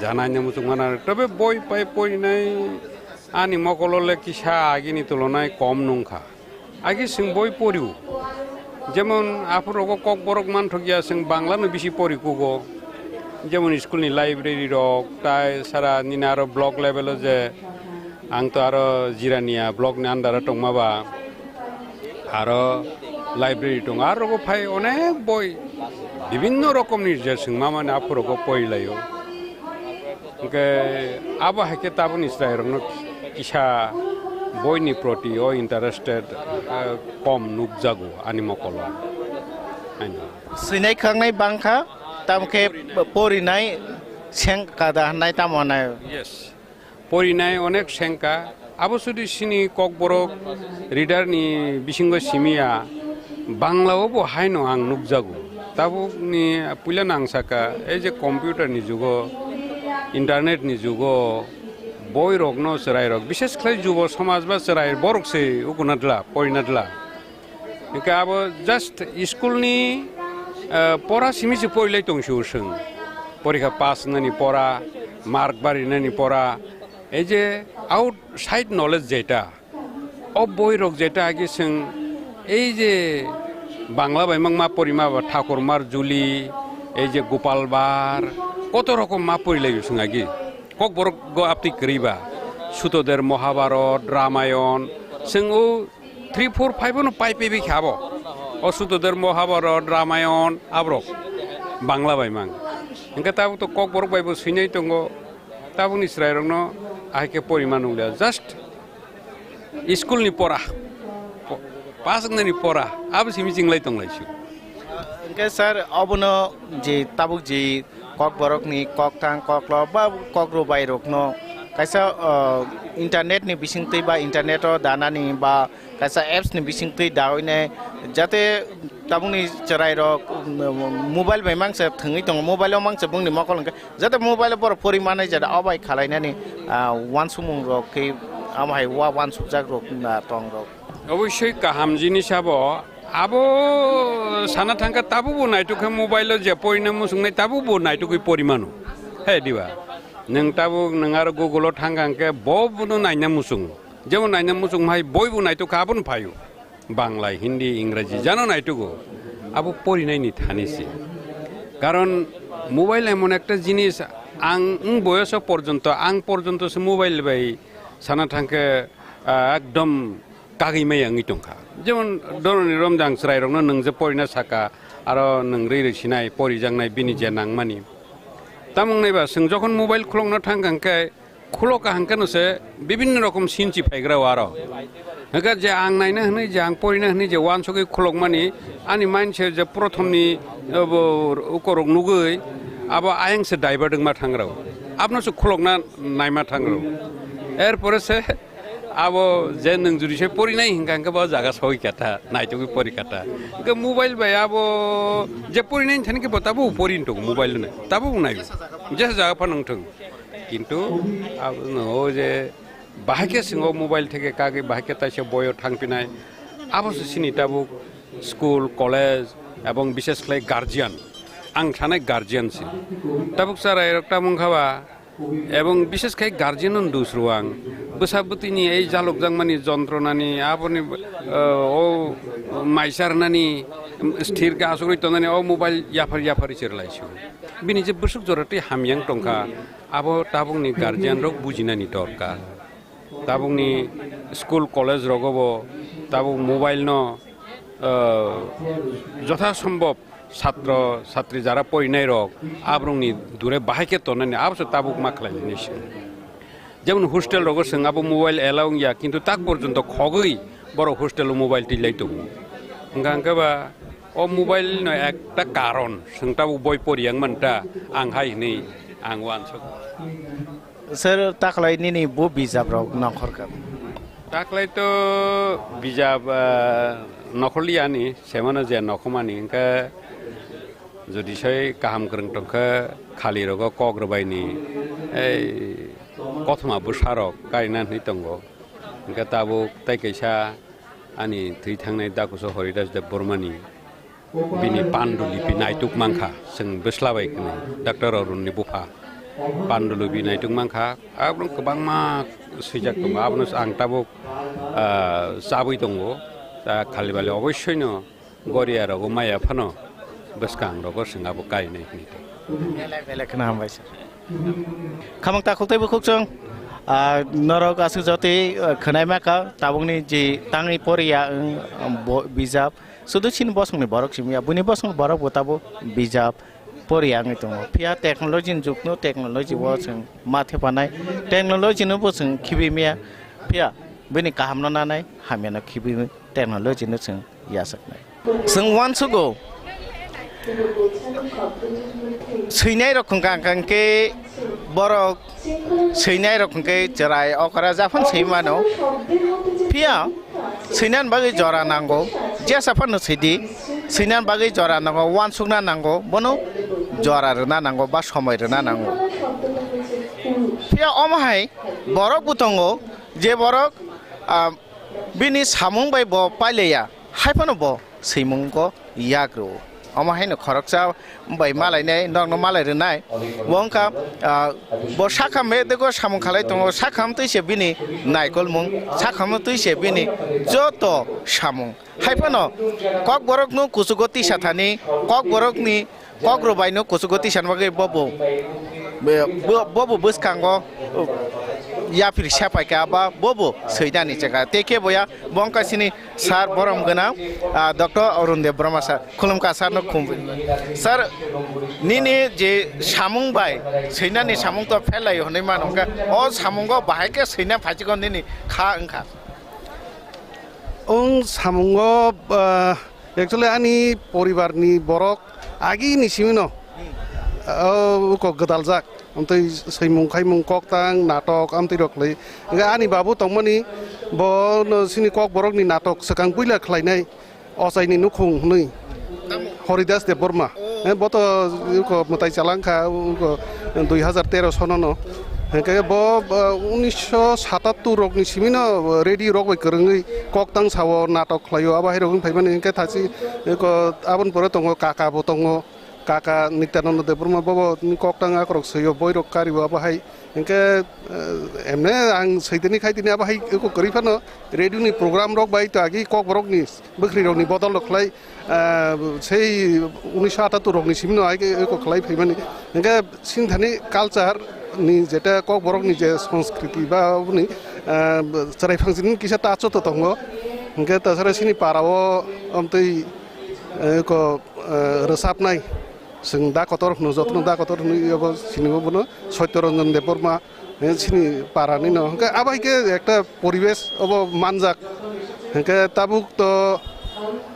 ja naina muchungmano ano. Tobe boi pai porinai ani mokolo le kisa agini tulonai kom nungkha. Agi chwng boi porio. Jemon aphuru rogo kokborok manthokya, chwng Bangla no bisi pori kugo. Jemon school ni library rok, tai sara nini aro block level o je ang to aro Jirania block ni under o tongma ba aro library tongo. Aro rogo phai onek boi bibinno rokomni je chwng mamani aphuru rogo porilaio. Hwnkhe abo hai khe tabukni chwrairokno kisa boini proti o interested, eh, kom nukjago ani mokolo. Haino. Swinai khangnai bangkha, tamkhe porinai sengkha da hwnai tamo hwnai? Yes. Porinai onek sengkha. Abo sudi sini kokborok reader ni bisingo simiya, Bangla o bo haino ang nukjago. Tabuk ni puila no ang saka, ei je computer ni jugo, internet ni jugo, boi rok no chwrai rok, bishes khlai jubo somaj ba chwrai borok se ukuna dla, porina dla. Hingke abo just school ni, eh, pora simi se porilai tong si usung. Porikha pass nani pora, mark barinani pora, ei je outside knowledge jeta, o boirok jeta agi chwng ei je Bangla bai mang ma porima ba Thakur Mar Juli, ei je Gopal Bar, koto rokom ma porilaio chwng agi. Kokborok go aptwi kwrwi ba, Sutoder Mohabharat, Ramayon, chwng o three, four, five no pai pebikha abo. O Sutoder Mohabharat, Ramayon, aborok Bangla bai mang. Hingke tabuk to Kokborok bai bo swinai tongo. Tabukni chwrairokno ahai khe porima nunglia. Just school ni pora, po-, pass wngnani pora, abo simi chinglai tonglaisio. Hingke sir, obono je tabuk je Kokborokni kokthang koklo ba kokrobairokno kaisa, o, internet ni bisingtwi ba internet o danani ba kaisa apps ni bisingtwi daoine jate tabukni chwrairok, um, mobile bai mangsa thwngwi tongo, mobile o mangsa bongni mokol hwnkhe jate mobile o borok pori manai jada o bai khalainani, ah, uansukmung rok khe amo hai ua uansukjak rok, ah, tong rok. Oboisoi kaham jinis abo, abo sana thangkha tabukbo naituk khe mobile o je porina muchungnai tabukbo naitugwi pori mano. He diba? Nwng tabuk nwng aro Google o thangkha hwnkhe bo bono naina muchungo. Jemon naina muchung hai boibo naituk kha abono phaio. Bangla, Hindi, Ingraji jano naitugo. Abo porinaini thani se. Karon mobile emon ekta jinis ang wng boyoso porjonto, ang porjonto se mobile bai sana thangkhe, ah, ekdom kagwi maya wngwi tongkha. Jemon doroni romjang chwrairokno nwng je porina saka, aro nwng rwi rwi sinai, porijaknai bini je nangmani. Tamo wngnai ba, chwng jokhon mobile khulokna thangkha hwnkhe, khulok kaham khe no se bibinno rokom sinchi phaigra o aro. Hwnkhe je ang naina hwnwi, je ang porina hwnwi, je uansugwi khulokmani, ani mind se je prothomni, eh, bo, ukorok nugwi, abo ayang se divert wngma thangrao. Abono se khulokna naima thangrao. Erpore se abo je nwng jodi se porinai hingka hingke bo jaga sogwi kata, naitugwi pori kata. Hingke mobile bai abo je porinai thani ke bo tabuk porin tongo mobile no. Tabuk nai. Jesa jaga phano wngthung. Kintu abono o je bahai khe chwng o mobile theke kagwi bahai khe taisa boyo thangpinai. Abo se chini tabuk school, college ebong bishes khlai guardian. Ang sanai guardian se. Tabuk chwrairok tamo wngkha ba ebong bishes khai guardian no dusru ang. Bwsa bwtwini ei jalokjakmani jontronani aboni, eh, o maisarnani sthir khe asugwi tongnani o mobile yaphar yaphar cherlai sio. Bini je bwswk jora tei hamyang tongkha, abo tabukni guardian rok bujinani dorkar. Tabukni school college rogo bo tabuk mobile no, ah, jotha sombhob satro satri jara porinai rok aborokni dure bahai khe tonani abo se tabuk ma khlai nai se. Jemon hostel rogo chwng abo mobile allow wngya, kintu tak porjonto khogwi borok hostel o mobile twilai tongo. Hwnkha hwnkhe ba o mobile no ekta karon, chwng tabuk boi poriya wngmanta, ang hai hwnwi ang uansuk. Sir, taklai nini bo bijap rok nongkhor kha? Taklai to bijap, ah, nokhorliya ani, semano je nokhormani, hwnkhe jodi sai kaham kwrwng tongkhe khali rogo kok rwbaini, ei kothoma bwsa rok karina hinwi tongo. Hwnkhe tabuk tai kaisa ani thwi thangnai dakuso Horidas Debbarmani bini pandolipi naituk mankha, chwng bwsla bai khwnwi, Doctor Arunni bupha pandolipi naituk mankha, abono kwbangma swijak tongo, abono ang tabuk, ah, chabwi tongo, ta khali bali oboissoino goriya rogo maya phano bwskang rogo chwng abo kainai hinwi tongo. Belai belai khwna hambai sir. Khamang takhuk tei bukhuk chwng, ah, norok aswk jotwi, ah, khwnai maka tabukni je tangwi poriya wng, um, bo-, bijap. Sudu chini bosongni borok simi ya, buini bosongni borok bo tabuk bijap poriya wngwi tongo. Phiya technology ni jukno, technology o chwng ma thepanai, technology no bo chwng khibi maya. Phiya bini kaham no nanai, hamya no khibi technology no chwng yachaknai. Chwng uansugo, swinai rok hwnkha hwnkhe borok swinai rok hwnkhe chwrai okra japhano swi mano. Phiya swinani bagwi jora nango, jesa phano swidi, swinani bagwi jora nango, uansukna nango, bono jora rwna nango ba somoi rwna nango. Phiya omo hai borok bo tongo je borok, ah, bini samung bai bo pailaiya, hai phano bo swimungo yak rwo. Omo haino khoroksa bai malainai, nokno malai rwnai. Bo wngkha, ah, bo sakham me dego samung khalai tongo, sakham twi se bini naikolmung, sakham twi se bini joto samung. Hai phano Kokborokno kuchugo tisa thani, Kokborokni Kok rwbaino kuchugo tisan bagwi bobo, bo-, bobo bwskango yapri sapaikha ba bobo swinani chekha. Tei khe boya bo wngkha sini sir borom gwnang, ah, Doctor Arun Debbarma sir. Khulumkha sir no khum. Sir, nini je samung bai swinani samung to phelai hwnwi mano wngkha. O samungo bahai khe swina phaichikgo nini kha wngkha. Wng samungo, ah, Actually, ani poribarni borok agini simino, o, uko gwdaljak. Amtwi swimung khaimung koktang, natok, amtwi rok khlai. Hwnkhe ani babu tongmani, bo no sini Kokborokni natok swkang puila khlainai, Ochaini Nukhung hwnwi. Horidas Debbarma. He, bo to uko mwtai chalangkha, uko dui hazar tero sonono. Hwnkhe bo, bo unisho satattur rokni simino radio rok bai kwrwngwi koktang sao, natok khlaio, abo hai rok wng phaimani hwnkhe thachi ko aboni pore tongo, kaka bo tongo, kaka Nityananda Debbarma bobo ni koktang akorok soio, boirok kario abo hai hwnkhe, eh, emne ang soiteni khaiteni abo hai ko kwrwi phano radio ni program rok bai to agi Kokborok ni bwkhri rok ni bodol rok khlai, eh, sei unisho atattur rok ni simino ai ko khlai phaimani hwnkhe sini thani culture ni jeta Kokborok ni je sanskriti ba oboni, eh, chwrai phangsini kisa tacho to tongo. Hwnkhe tasara sini para o amtwi, eh, ko, eh, rwchapnai chwng da kotor hwno, jotono da kotor hwnwi abo sini bo bono Satya Ranjan Debbarma, eh, sini para ni no. Hwnkhe abo hai khe ekta poribesh obo manjak. Hwnkhe tabuk to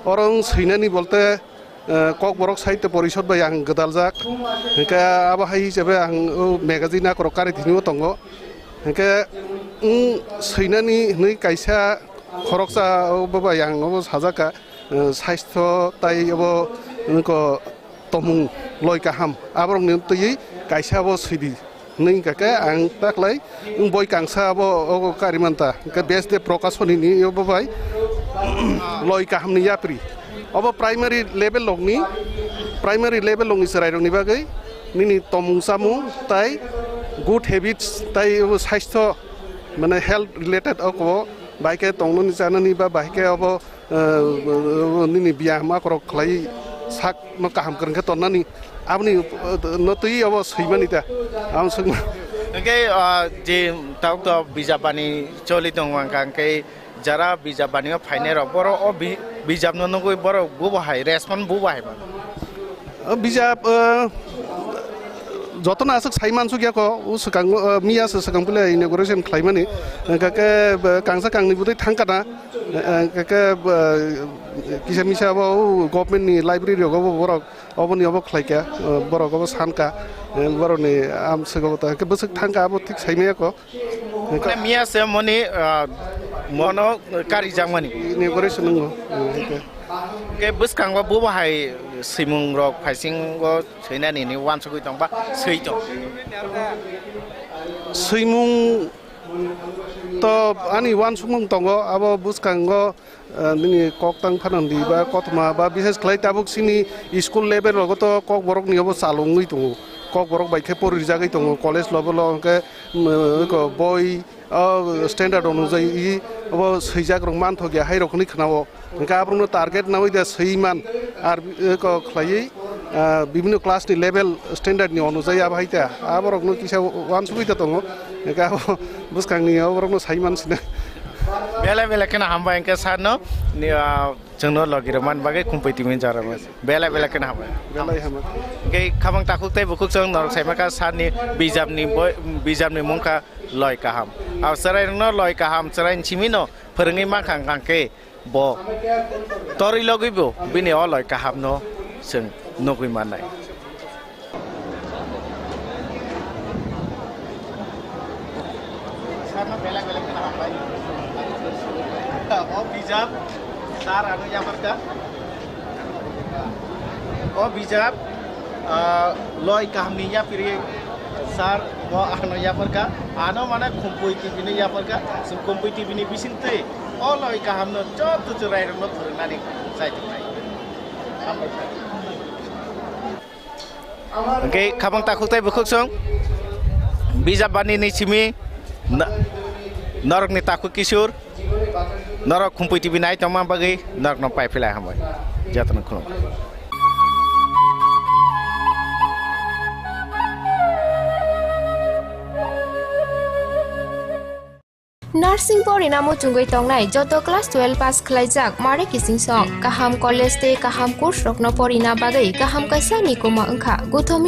oro wng swinani bolte eh, Kokborok Sahitya Porishod bai ang gwdaljak. Hwnkhe abo hai hisabe ang o magazine akorok kari thwinio tongo. Hwnkhe wng swinani hwnwi kaisa khoroksa obo bai ang obo sajak kha, eh, sastho tai obo wngkha tomung loi kaham. Aborokni twiwi kaisa abo swidi. Hwnwi hwnkha khe ang taklai wng boi kangsa abo ogo kari manta. Hwnkhe bes de prokasoni ni obo bai loi kaham ni yapri. Obo primary level rok ni, primary level rok ni chwrai rok ni bagwi nini tomung chamung tai good habits tai obo sastho mane health related oko bai khe tongnani chanani ba bai khe obo eh, nini biyam akorok khlai sak no kaham kwrwng khe tonnani aboni, eh, no twi obo swimani ta. Ang swngma. Hwnkhe, ah, je tabuk to bijap bani choli tongo hwnkha, hwnkhe jara bijap bani o phainai rok borok o bi-, bijap no nugwi borok bubo hai respond bubo hai mano. O bijap, eh, jotono aswk sai mansuk ya kho, o swkang, eh, miya se swkang puila inauguration khlaimani. Hwnkha khe, eh, kangsa kangni bwtwi thangkha na. Eh, eh, hwnkha khe, eh, kisa misa abo o government ni library rogo bo borok oboni obo khlaikha, eh, borok obo sankha, eh, borokni amswk obo ta hwnkhe bwswk thangkha abo thik saimaya kho. Hwnkhe miya se moni, ah, mono karijakmani. Inauguration wngo, eh, hwnkhe. Hwnkhe bwskango bubo hai swimung rok phaisingo swinani ni uansugwi tongba swi tong. Swimung to ani uansukmung tongo, abo bwskango, eh, nini koktang phanandi ba kothoma ba bishes khlai tabuk sini school level rogo to Kokborok ni obo chalo wngwi tongo, Kokborok bai khe pori rijagwi tongo, college level o hwnkhe, mm, ko boi o standard onujai obo swijak rok manthok ya hai rok hwnwi khwnao. Hwnkhe aborokno target naui da swiman, ar, eh, ko khlaiwi, ah, bibhinno class ni level standard ni onujai abo hai ta, aborokno kisa uansugwi ta tongo, hwnkhe abo bwskangni aborokno saiman sina. Belai belai kheno hambai hwnkhe sir no, ni, ah, chwngno logi rwmani bagwi Kumpui T V ni jora belai belai kheno hambai. Belai hambai. Hwnkhe khabang takhuk tei bukhuk chwng norok saimaka sir ni bijap ni boi, bijap ni mungkha Loi Kaham. Abo chwrai rokno Loi Kaham chwrai ni simi no phwrwngwi mankha hwnkhe, bo torwi logwibo bini o loi kahamno chwng nugwi mannai. O bijap sir ano yapharkha. O bijap, ah, loi kahamni yapiri sir bo ano yapharkha. Ano mane Khumpui T V ni yapharkha. Chwng Khumpui T V ni bisingtwi o loi kahamno joto chwrairokno phwrwngnani chai tongnai. Hambai sir. Hwnkhe khabang takhuk tei bukhuk song bijap bani ni simi na-, norok ni takhuk kisur norok Khumpui T V nai tongma bagwi norok no pai philai hambai. Jotono khulumkha. Nursing porina muchungwi tongnai joto class twelve pass khlaijak mare kising song. Kaham college tei kaham course rokno porina bagwi kaham kaisa ni kuma wngkha. Guthomi